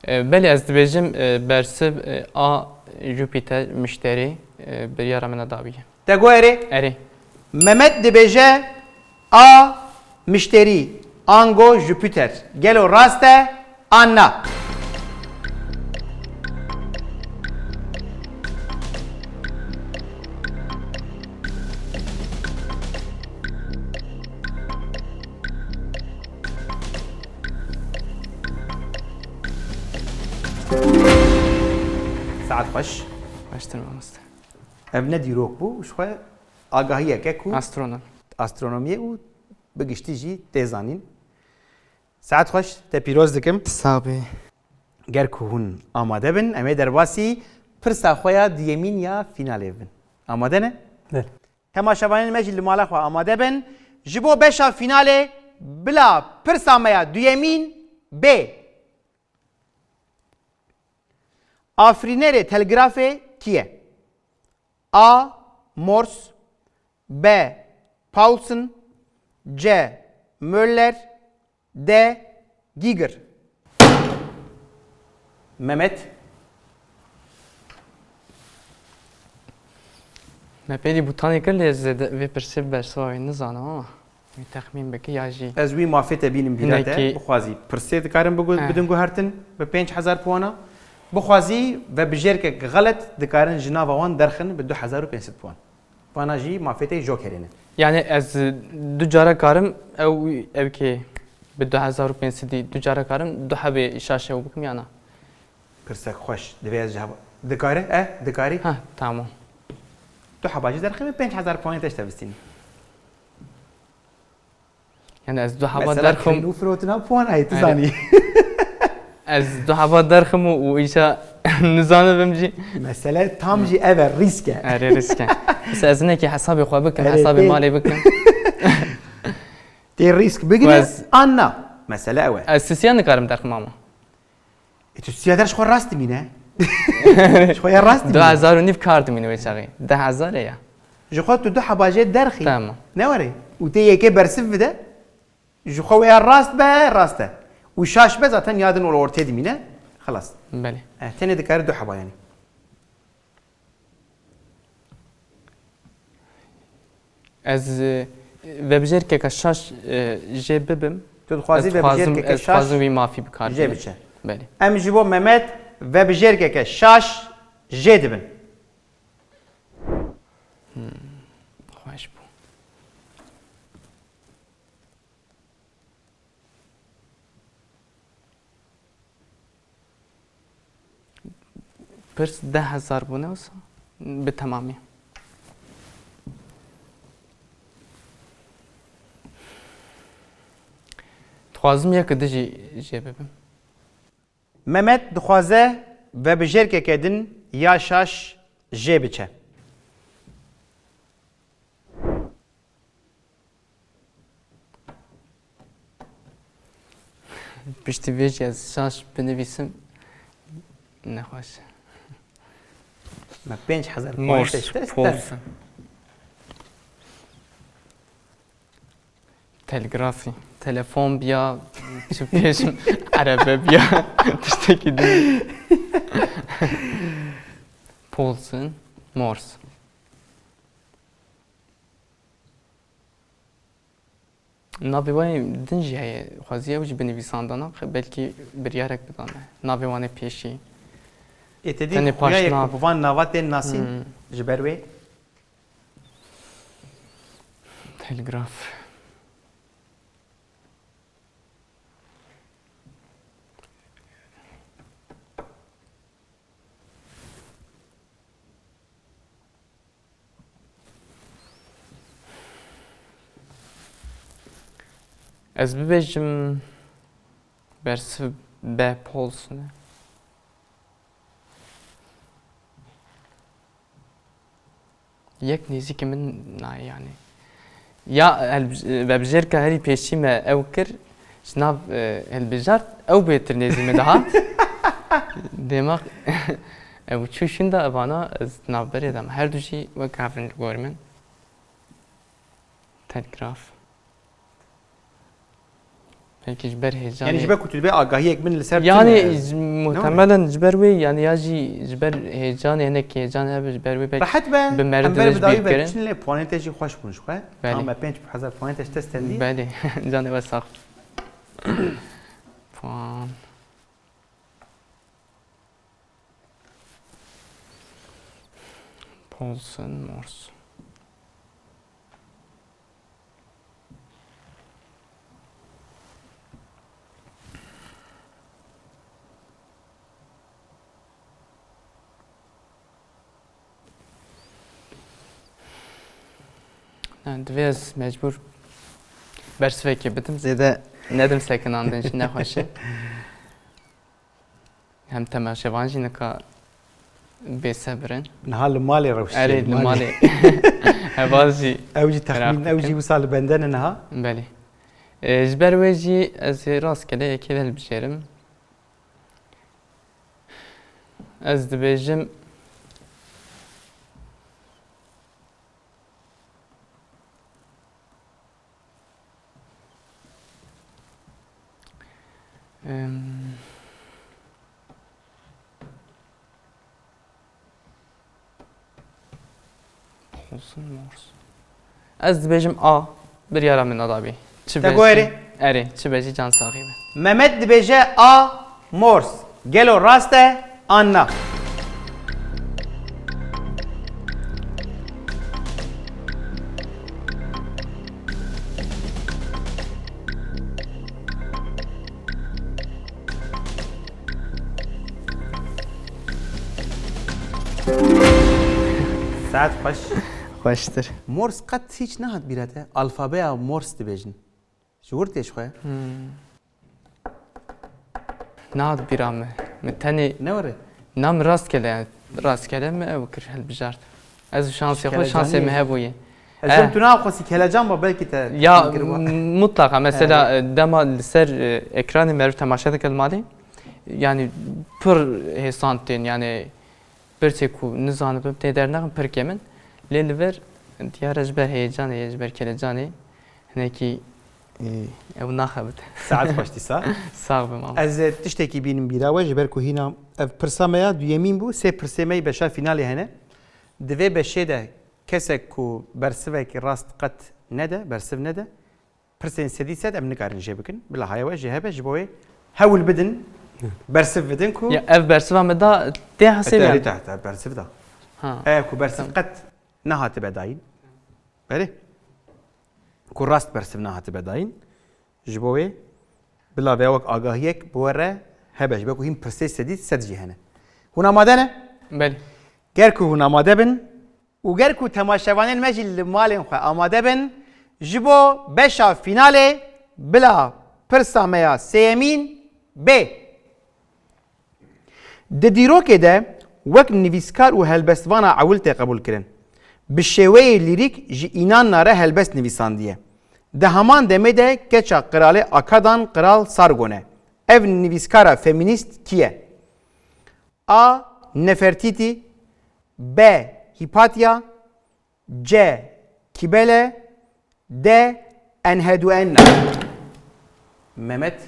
E, belê ez dibêjim, e, bersiv, e, A Jupîter mişterî, e, biryara min a dawî ye. Te got erê? Erê. Mehmet dibêje A mişterî, ango Jupîter. Gelo rast e an na? Saet xweş. Xweştir mamoste. Ev ne dîrok bû, ji xwe agahiyeke ku Astronom. Astronomiyê û bi giştî jî tê zanîn. Saet xweş, te pîroz dikim. Sax bî. Ger ku hûn amade bin, em ê derbasî pirsa xwe ya duyemîn ya fînalê bibin. Amade ne? Belê. Temaşevanên me jî li mala xwe amade bin. Ji bo beşa fînalê bila pirsa me ya duyemîn bê. Afirînerê telgrafê kî ye? A. Morse. B. Paulsen. C. Möller. D. Giger. Mehmet. Me pêdî bûtanê kir lê ez zêde vê pirsê bersiva wê nizanim ama wî texmîn bike ya jî. Ez wî mafê te bînim bîra te. Hinekî. Bixwazî pirsê dikarin bigu-, He. bidin guhertin bi pênc hezar puana. Bixwazî vebijêrkek xelet dikarin ji nava wan derxin bi du hezar û pênc sed puan. Vana jî mafê te jokerê ne. Yani ez du cara karim ew, ew kê bi du hezar û pênc sedî du cara karim du hebê şaş ew bikim ya na? Pirsek xweş. Divê ez ji heba-, dikare? E, dikarî? Ha, tamam. Du heba jî derxî min pênc hezar puanê te ji te bistînim. Yani ez du heba Mesela derxim. Kirin û firotina puan heye, tu Yani zanî. Ez du heba derxim û, û îşa nizanibim jî. Mesele tam jî ev e, rîsk e. Erê, rîsk e. Mesela ez nekî hesabê xwe bikim, Erê, hesabê tê- malê bikim. Tê rîsk bigire, Ku ez an na. Mesele ew e. Ez sisiyan nikarim derxim ama. E, tu siya der ji xwe rast dimîne. Ji xwe ya rast dimîne. Du hezar û nîv kar dimîne wê çaxê. Deh hezar e ya. Ji xwe tu du heba jê derxî. Tamam. Ne were? Û tê yekê bersiv bide. Ji xwe wê ya rast be, rast e. Û şaş be zaten ya din ortê dimîne. Xelas. Belê. E, tenê dikare du heba yani. Ez, e, vebijêrkeke şaş, e, jê bibim. Tu dixwazî Ez dixwazim, vebijêrkeke ez şaş dixwazim wî mafî bikar jê bibim. biçe. Belê. Em ji bo Mehmet vebijêrkeke şaş jê dibin. Hmm, xweş bû. Pirs deh hezar bûne wisa bi temamî. Dixwazim yek di jî jê bibim. Mehmet dixwaze vebijêrkeke din ya şaş jê biçe. Piştî vê jî ez şaş binivîsim. Nexweş. Me pênc hezar puan Morse, teşte sten. Pulse. Telgrafî. Telefon biya, çi pêşim, erebe biya, tiştekî din. Pulse, Morse. Navê wê din jî heye. Xwezî ew jî binivîsandana, belkî biryarek bidane. Navê wan ê pêşî. Ê te dî Tenê xuya yek paşnav. Ku bi van nava tên nasîn Hmm. ji ber wê? Telgraf. Ez bibêjim bersiv be polsine. Yek nêzîkî min nayê yanî. Ya helb- vebijêrka herî pêşî me ew kir, ji nav e, hilbijart ew bêtir nêzî min dihat. Dêma ew çû şûnda evana ez navberê de me. Her du jî wek hev in li gor min. Telgraf. Belkî ji ber heyecanê. Yani ji ber ku tu dibê agahiyek min li ser Yani tune. Ji- muhtemelen ji ber wê yani ya jî ji ber heyecanê hinek heyecan hebe ji ber wê belkî Rehet be, bi em meriv ber de bi dawî bîr ve kirin. Biçin lê puanê te jî xweş bûn ji xwe. Belê. Ama pênc hezar puanê te ji te stendî. Belê. Canê we sax. Puan. Paulsen Morse. Yani divê ez mecbur bersivekê bidim. Zêde nedim sekinandin jî nexweş e. Hem temaşevan jî nika bêsebir in. Niha li malê rewşiye. Erê li malê. Heval jî. Ew jî texmîn, ew jî wisa li bende ne niha. Belê. E, ji ber wê jî ez ê rastgele yekê hilbijêrim. Ez dibêjim. Em, Paulsen Morse. Ez dibêjim A, biryara min a dabî. Çi Te bejî? Go erê. Erê, çi bejî can saxî be. Mehmet dibêje A, Morse. Gelo rast e an na? Saet xweş. Xweştir. Morse qet hiç nehat bîra te? Alfabeya Morse dibêjin. Ji wir tê ji xwe? Hmm. Nehat bîra min. Min tenê Ne were? Na min rastgele, yani rastgele min ew kir hilbijart. Ez û şansê xwe, şansê min hebûye. Ez Eh. Em tu naxwesî kelecan ba belkî te Ya kiriba. Mutlaka mesela e, dema li ser e, ekranê meriv temaşe dike li malê. Yani pir hêsan tên yani pirsê ku nizanibim tê dernexin pir kêm in. Lê li vir diyar e ji ber heyecanê, ji ber kelecanê hinekî e, ew naxebit. Saet xweş dîsa. Sax be mam. Ez e, tiştekî bînim bîra we ji ber ku hîna ev pirsa me ya duyemîn bû. Sê pirsê me yî beşa finalê hene. Di vê beşê de kesek ku bersivekî rast qet nede, bersiv nede, pirsên sedî sed em nikarin jê bikin. Bila haya we jê hebe ji bo wê hewl bidin, bersiv bidin ku Ya ev bersiva me da tê hesêb Te yan. Rî te, te bersiv da. Ha. Ev ku bersiv Tamam. Qet nehatibe dayîn. Berê. Ku rast bersiv nehatibe dayîn. Ji bo wê bila vê wek agahiyek bi we re hebe ji bo ku hîn pirsê sedî sed jî hene. Hûn amade ne? Belê. Ger ku hûn amade bin, û ger ku temaşevanên me jî li malên xwe amade bin, ji bo beşa fînalê bila pirsa me ya sêyemîn bê. Di dîrokê de wek nivîskar û helbestvana ewil tê qebûlkirin. Bi şêweyê lîrîk ji Înanna re helbest nivîsandiye. Di heman demê de keça qiralê Akadan Qral Sargon e. Ev nivîskara femînîst kî ye? A. Nefertîtî. B. Hîpatya. C. Kîbele. D. Enhedu enna. Mehmet.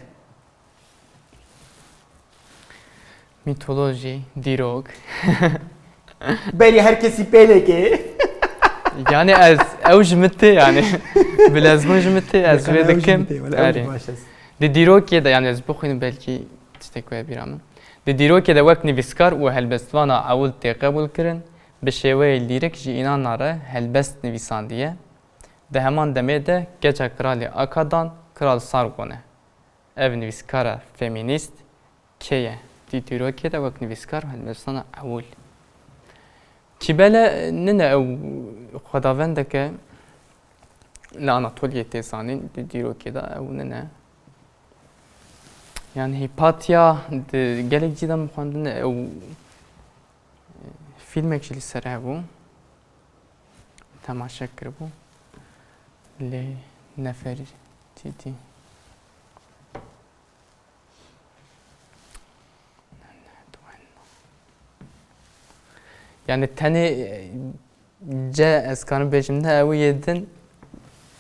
Mîtolojî, dîrok. Berî her kesî pêleke. Yani ez, ew ji min tê yani. Bilezbûn ji min tê, ez wê dikim. Erê. Di dîrokê de yani ez bixwînim belkî tiştek wê bîra min. Di dîrokê de wek nivîskar û helbestvana ewil tê qebûl kirin, bi şêweyê lîrik ji înana re helbest nivîsandiye. Di heman demê de keça kralê Akadan, Kral Sargon e. Ev nivîskara femînîst kê ye? Di dîrokê de wek nivîskar helbestana ewil. Kîbele nine ew xwedavendeke li Anatoliyê tê zanîn, di dîrokê de ew nine. Yani Hîpatya di gelek cî de min xwendine ew fîlmek jî li ser hebû. Temaşe kiribû. Lê Nefertîtî. Yani tenê, e, C ez karim bêjim ne ew yê din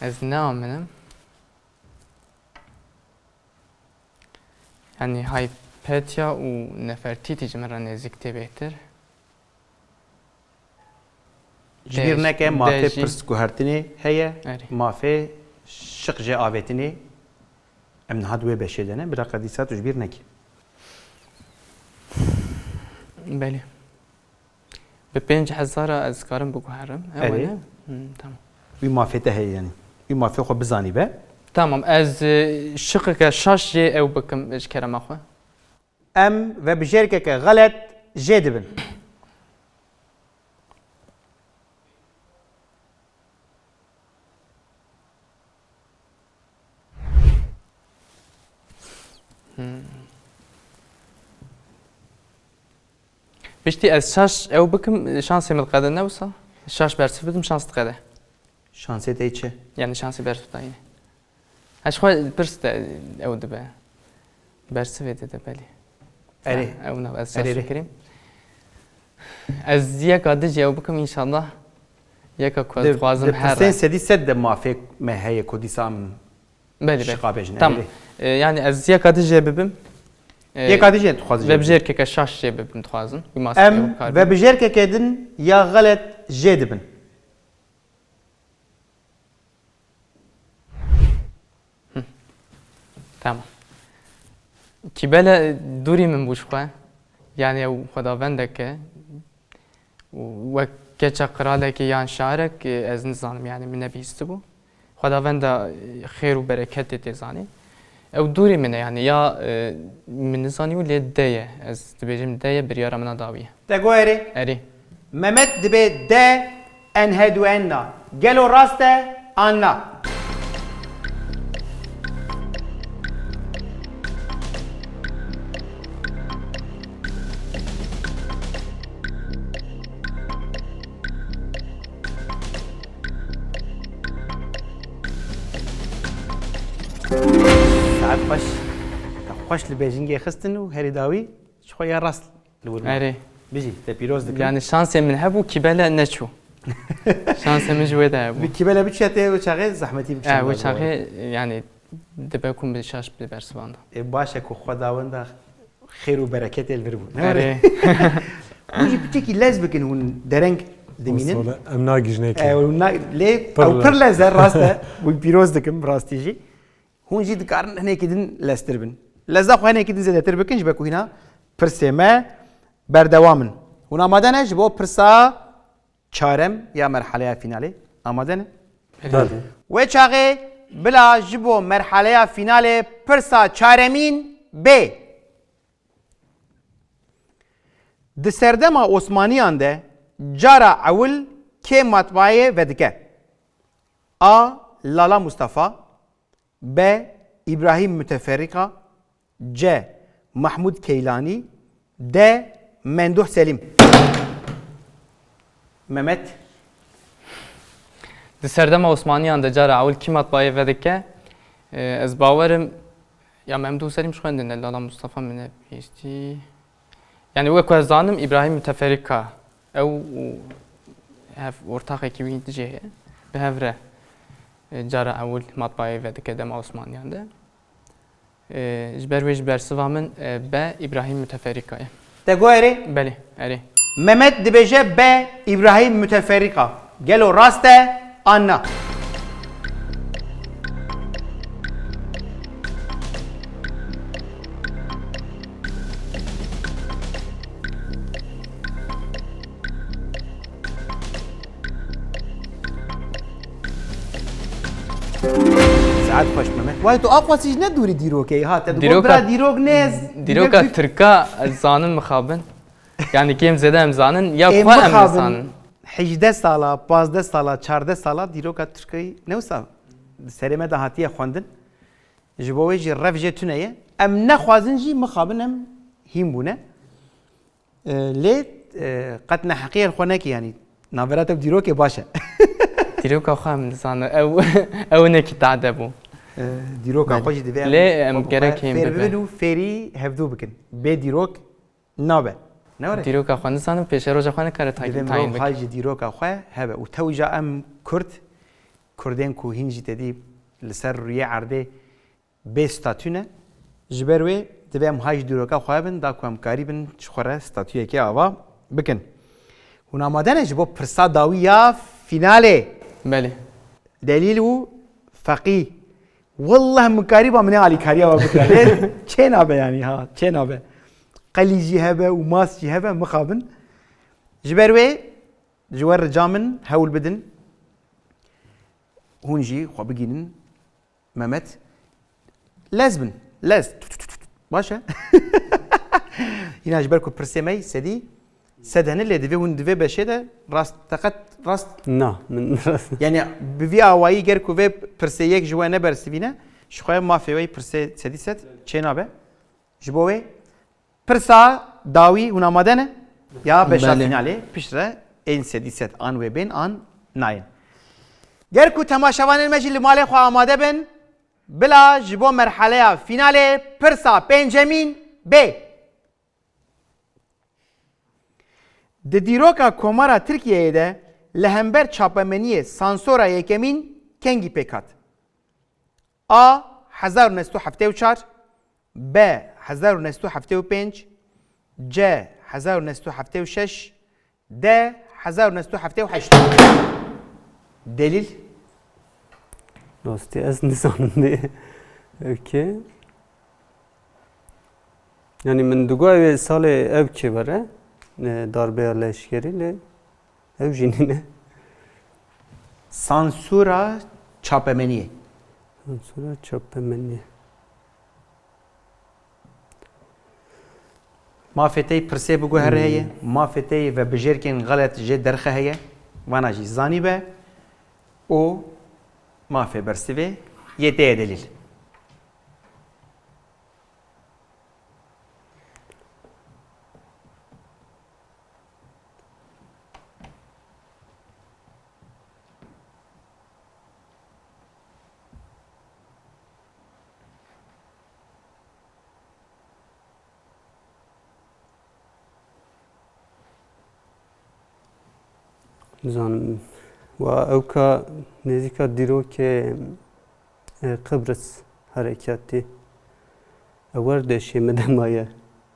ez neaminim. Yani Hypatia û Nefertiti ji min re nêzik tê bêhtir. Ji bîr neke, mafê pirs guhertinê heye, mafê şiq jê avêtinê. Em niha di wê beşê de ne, bira qedîsa tu ji bîr nekî. Belê. Bi pênc hezar a ez karim biguherim. Ew Erê. Ne? Hmm, tamam. Wî mafê te heye yani. Wî mafê xwe bizanî be. Tamam, ez, e, şiqeke şaş jê ew bikim ji kerema xwe. Em vebijêrkeke xelet jê dibin. Hmm. Piştî ez şaş ew bikim, şansê min diqede ne wisa? Şaş bersiv bidim, şans diqede. Şansê te çi? Yani şansê bersiv dayî. Ez xwe pirs de ew dibe. Bersivê dide belê. Erê. Ew nav ez Erê, şaş erê. Kirîm. Ez yeka dijî ew bikim înşallah. Yeka ku ez Di, dixwazim di her pirsên re. Sedî sed de mafê me heye ku dîsa em Belê, belê. Şiqa bêjin, Tamam. Erê. E, yani ez yeka dijî bibim. E, Yeka dijî dixwazin jê bibim. Vebijêrkeke şaş jê bibim dixwazim. Wî masî Em ew kar bibim. Vebijêrkeke din ya xelet jê dibin. Tamam. Kîbele dûrî min bû ji xwe. Yani ew xwedavendeke û wek keça qiralekê yan şairek, e, ez nizanim, yani min nebihîstibû. Xwedavenda, e, xêr û bereketê tê zanî. Ew dûrî min e, yani ya, e, min nizanî û lê de ye. Ez dibêjim de ye, biryara min a dawî ye. Te got erê? Erê. Mehmet dibê de Enhedu enna. Gelo rast e an na? Saet xweş. Te xweş li bejingê xistin û herî dawî ji xwe ya rast li wir bû. Erê. Bijî, te pîroz dikim. Yani şansê min hebû, kîbele neçû. Şansê min ji wê de hebû. Bi kîbele biçûya te wê çaxê zehmetî bikişand. E, wê çaxê, yani dibe ku min bi şaş bi bersivanda. E, baş e ku Xwedawenda xêr û bereketê li vir bû. Ne were? Erê. Hûn jî piçekî lez bikin, hûn dereng dimînin. Wesale, em nagîjnê E, ki. hûn na-, lê Pir ew lez. Pir lez e, rast e. Hûn pîroz dikim, bi rastî jî. Hûn jî dikarin hinekî din leztir bin. Leza xwe hinekî din zêdetir bikin, ji ber ku hîna pirsê me berdewam in. Hûn amade ne ji bo pirsa çarem ya merhaleya fînalê? Amade ne? Belê. Wê çaxê bila ji bo merhaleya fînalê pirsa çaremîn bê. Di serdema Osmaniyan de cara ewil kê matbaayê vedike? A. Lala Mustafa. B. Îbrahîm Müteferrika. C. Mahmud Keylanî. D. Menduh Selîm. Mehmet. Di serdema Osmaniyan de cara ewil kî matbaayê vedike? Ee, ez bawerim Ya me em du serî min jî xwendin, Lala Mustafa min e bihîstî. Yani wek ku ez zanim, Îbrahîm Müteferrika ew û hev ortaxekî wî jê heye. Bi hev re, e, cara ewil matbaayê vedike dema Osmaniyan de. E, ji ber wê ji bersiva min, e, B Îbrahîm Müteferrika ye. Te got erê? Belê, erê. Mehmet dibêje B Îbrahîm Müteferrika. Gelo rast e an na? Saet xweş Mehmet. Vay tu aqwasî ji ne dûrî dîrokê ha. Te digot Dîroka, bira dîrok ne. Dîroka Tirka ez zanim mixabin. Yani kêm zêde em zanin ya Ê, xwe em mixabin, nizanin. Hejdeh sala, pazdeh sala, çardeh sala dîroka Tirkî ne wisa serê me de hatiye xwendin. Ji bo wê jî rev jê tune ye. Em nexwazin jî mixabin em hîn bûne. E, lê, e, qet neheqiyên xwe nekî, yanî navbera te bi dîrokê baş e. Dîroka xwe em dizane, ew, ew nekî tade bû. E, dîroka Belê. xwe jî divê em Lê em xwe bi gerek xwe hêm fêr bibe. bibin û fêrî hevdû bikin. Bê dîrok nabe. Ne were? Dîroka xwe nizanim, pêşeroja xwe nikare Divê tayin, mirov tayin bike. hay ji dîroka xwe hebe. Û tewîja em Kurd, Kurdên ku hîn jî tedî li ser rûyê erdê bê statû ne. Ji ber wê divê em hay ji dîroka xwe bin, da ku em karîbin ji xwe re statûyekê ava bikin. Hûn amade ne ji bo pirsa dawî ya fînalê? Belê. Delîl û feqî. Wallah min karîba min ê alîkariya we bikira. Lê çê nabe yanî ha, çê nabe. Qelî jî hebe û mas jî hebe, mixabin. Ji ber wê ji we rica min hewl bidin. Hûn jî xwe bigînin. Mehmet, lez bin. Lez. Tut, tut, tut, tut. Baş e. Yine ji ber ku pirsê me sedî sed hene, lê divê hûn divê beşê de rast, teqet rast. Na, min rast. Yani bi vî awayî ger ku vê pirsê yek ji we nebersivîne, ji xwe mafê we yî pirsê sedî sed çê nabe. Ji bo wê pirsa dawî hûn amade ne? Ya beşa Belê. fînalê piştre ên sedî sed an wê bên an nayên. Ger ku temaşevanên me jî li malê xwe amade bin, bila ji bo merheleya fînalê pirsa pêncemîn bê. Di dîroka Komara Tirkiyeyê de li hember çapemeniyê sansora yekemîn kengî pêk hat? A, hezar û neh sed û heftê û çar, B, hezar û neh sed û heftê û pênc, C, hezar û neh sed û heftê û şeş, D, hezar û neh sed û heftê û heşt. Delîl? Rastî ez nizanim dê. Okey. Yani min digot ew ê salê ew kê were, e, darbeya leşkerî lê ew jî nîne. Sansura çapemeniyê. Sansura çapemeniyê. Mafê te yî pirsê biguhere heye, Hmm. mafê te yî vebijêrkên xelet jê derxe heye, vana jî zanîbe û mafê bersivê yê te ye delîl. Nizanim, wa ewka nêzîka dîrokê, e, Qibris hereketî. Ew wer deşê min de maye.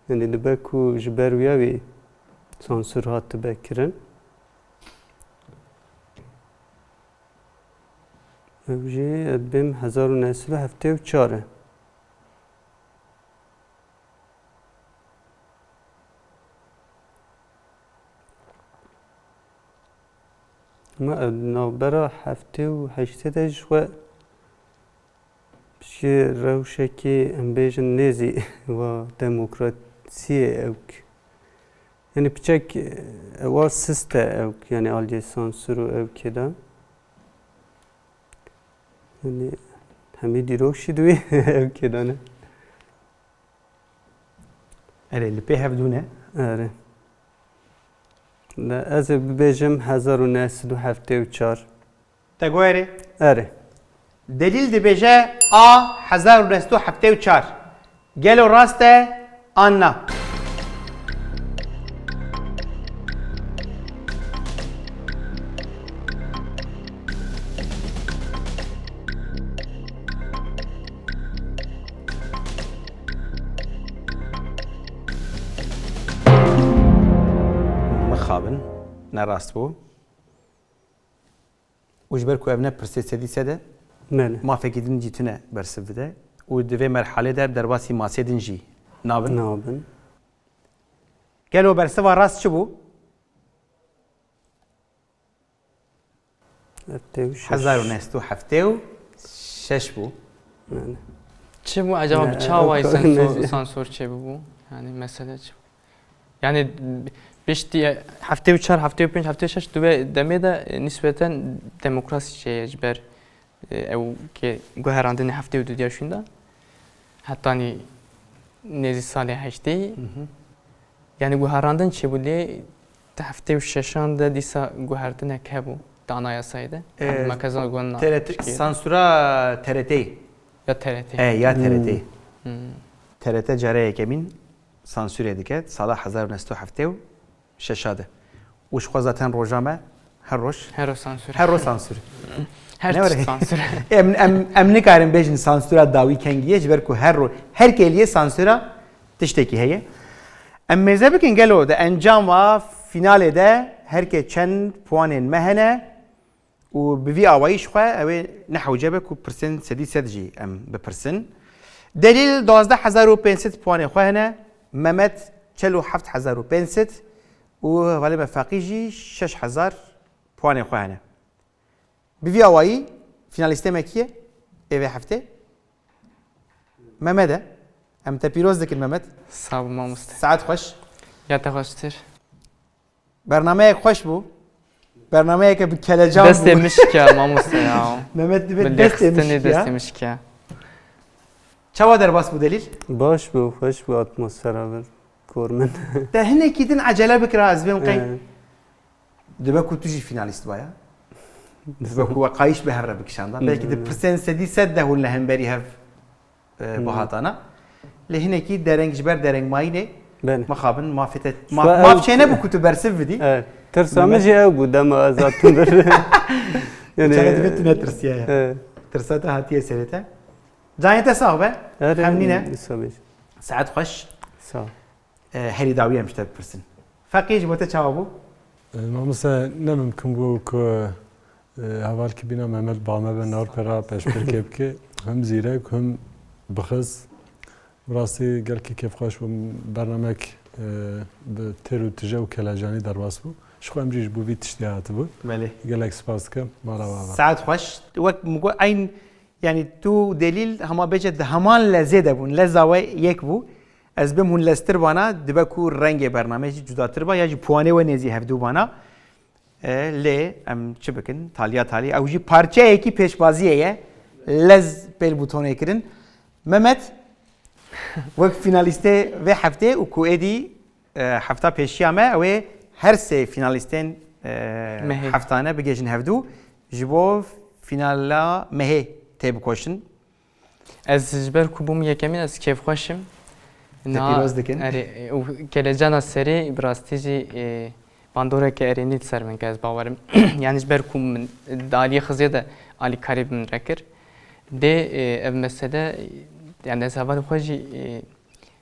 Yanî dibe ku ji ber wiya wî sansûr hatibe kirin. Ew jî, ez bêm hezar û neh sed û heftê û çar e. Ama ev navbera heftê û heştê de ji xwe ji rewşekî, em bêjin, nêzî wa demokrasiyê ewk. Yanî piçek, e, ewa sist e ewk, yanî aliyê sansûr û ewkê de. Yanî hemî dîrok jî di wî ewkê de ne. Erê, li pê hevdû ne? Erê. Le ez ê bibêjim hezar û neh sed û heftê û çar. Te got erê? Erê. Delîl dibêje A, hezar û neh sed û heftê û çar. Gelo rast e an na? Mixabin, ne rast bû. Û ji ber ku ev ne pirsê sedî sed e, Belê. mafekî din jî tune bersiv bide. Û di vê merhalê de derbasî masê din jî nabin. Nabin. Gelo bersiva rast çi bû? Heftê û şeş. Hezar û neh sed û heftê û şeş bû. Yani. Çi bû acaba, Ne, bi çawa o sansor, ne- sansor çêbûbû? Yani mesele çi bû? Yani piştî heftê û çar, heftê û pênc, heftê û şeş di wê demê de, e, nisbeten demokrasî çêye ji ber, e, ew ke guherandinê heftê û du diya şûnda. Hetanî nêzî salê heştê. Hı hı. Yani guherandin çêbû lê di heftê û şeşan de dîsa guherdinek hebû di anayasayê de. Ee, Yani mekeza gon na T R T, Tirkiye. Sansura T R T'yê. Ya T R T. E, ya Hmm. T R T. Hmm. T R T cara yekemîn sansûrê dike, sala hezar û neh sed û heftê û şeşa de. Û ji xwe zaten roja me her roj. Her roj sansûr. Her roj sansûr. Her Ne tişt were? sansûr. Em, em, em nikarin bêjin sansûra dawî kengî ye, ji ber ku her ro-, her kêliyê sansûra tiştekî heye. Em mêze bikin gelo di encama finalê de her kê çend puanên me hene? Û bi vî awayî ji xwe ew ê ne hewce be ku pirsên sedî sed jî em bipirsin. Delîl duwazdeh hezar û pênc sed puanê xwe hene, Mehmet çel û heft hezar û pênc sed û hevalê me Feqî jî şeş hezar puanê xwe hene. Bi vî awayî finalîstê me kî ye ê vê heftê? Mehmet e. Em te pîroz dikin Mehmet. Sağ ol mamoste. Saet xweş. Ya te xweştir. Bernameyek xweş bû. Bernameyeke bi kelecan Destê bû. min şikya, mamoste ya. Mehmet dibe Bi destê min lêxistinê şikya. destê min şikya. Çawa derbas bû Delîl? Baş bû, xweş bû atmosfera vir. Kor min. Te hinekî din ecele bikira, ez bêm qey. Ee. Dibe ku tu jî finalîst baya. Dibe ku we qayîş bi hev re bikişanda. Belkî di Hmm. pirsên sedî sed de hûn li hemberî hev e, Hmm. bihatana. Lê hinekî dereng ji ber derengmayînê Belê. mixabin mafê te, Ji maf, xwe maf ew çênebû ku tu bersiv bidî. Evet. Tirsa min Mehmet. jî ew bû, dema ez hatim vir. Yani Çaxê divê tu netirsiyaye. Evet. Tirsa te hatiye serê te. Canê te sax be. Erê, Xemnîne. Samet. Saet xweş. Sağ ol. E, herî dawî em ji te bipirsin. Feqî ji bo te çawa bû? E, mamoste, ne mimkun bû ku, e, hevalkî bîna Mehmet ba me be, navpera pêşbirkê bike. Him zîrek, him bixiz. Bi rastî gelkî kêfxweş bû. Bernamek, e, bi têr û tije û kelecanî derbas bû. Ji xwe em jî ji bo vî tiştî hatibûn. Belê. Gelek spas dikim. Mala we ava. Saet xweş. Wek min got, eyn Yani tu û Delîl hema bêje di heman lezê de bûn. Leza we yek bû. Ez bim hûn leztir bana, dibe ku rengê bernameyê jî cudatir ba, ya jî puanê we nêzî hevdû bana. E, lê em çi bikin? Taliya talî. Ew jî parçeyekî pêşbaziyê ye. Lez pêl bû tonê kirin. Mehmet, wek finalîstê vê heftê û ku êdî e, hefta pêşiya me, ew ê her sê finalîstên, e, Mehê. heftane bigihêjin hevdû, ji bo fînala mehê têbikoşin. Ez ji ber ku bûm yekemîn, ez kêfxweş im. Te Na, pîroz dikin. Erê, û kelecana serê bi rastî jî, e, bandoreke erênî li ser min kir, ez bawer im. Yani ji ber ku min di aliyê xiziyê de alîkarî bi min re kir. Dê, e, ev mesele, yani ez hevalê xwe jî, e,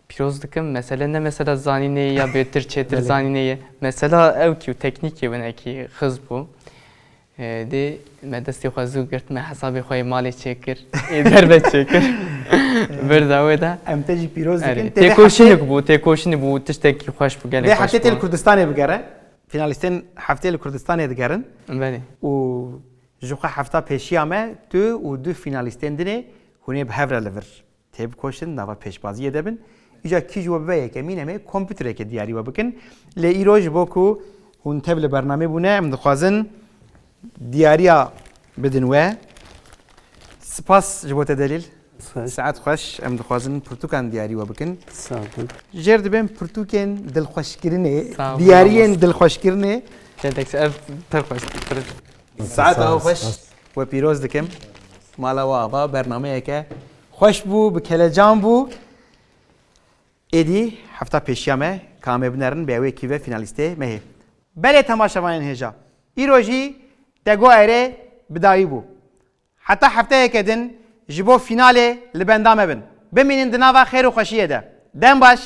Pîroz dikim, mesele ne mesela zanînê ye ya bêtir çêtir Belê. zanînê ye. Mesela ew kî û teknîkê winekî xiz bû. E, dê me destê xwe zû girt, me hesabê xwe yê malê çêkir, ê derve çêkir. Birda wê de. Em te jî pîroz Erê, dikin. Tê vê têkoşînik heftê, bû, têkoşînik bû, tiştekî xweş bû, gelek vê xweş heftê tê bû. li Kurdistanê bigere. Finalîstên heftê li Kurdistanê digerin. Belê. Û ji xwe hefta pêşiya me, tu û du finalîstên dinê hûn ê bi hev re li vir têbikoşin, nava pêşbaziyê de bin. Îca kî ji we bibe yekemîn, em ê kompûterekê diyarî we bikin. Lê îro ji bo ku hûn tev li bernamê bûne, em dixwazin diyariya bidin we. Spas ji bo te Delîl. Xweş. Saet xweş, em dixwazin pirtûkan diyarî we bikin. Sağ olun. Jêr dibên pirtûkên dilxweşkirinê, Sağ olun, diyariyên mamoste. dilxweşkirinê. Gelek ev pir xweş, pir. Saet Sağ ol, xweş. spas. We pîroz dikim. Mala we ava, bernameyeke xweş bû, bi kelecan bû. Êdî hefta pêşiya me ka em ê binerin bi ewê kî ve fînalîstê me hê. Belê temaşevanên hêja. Îro jî Dego Erê bi dawî bû. Heta hefteyeke din ji bo fînalê li benda me bin. Bimînin di nava xêr û xweşiyê de. Dem baş.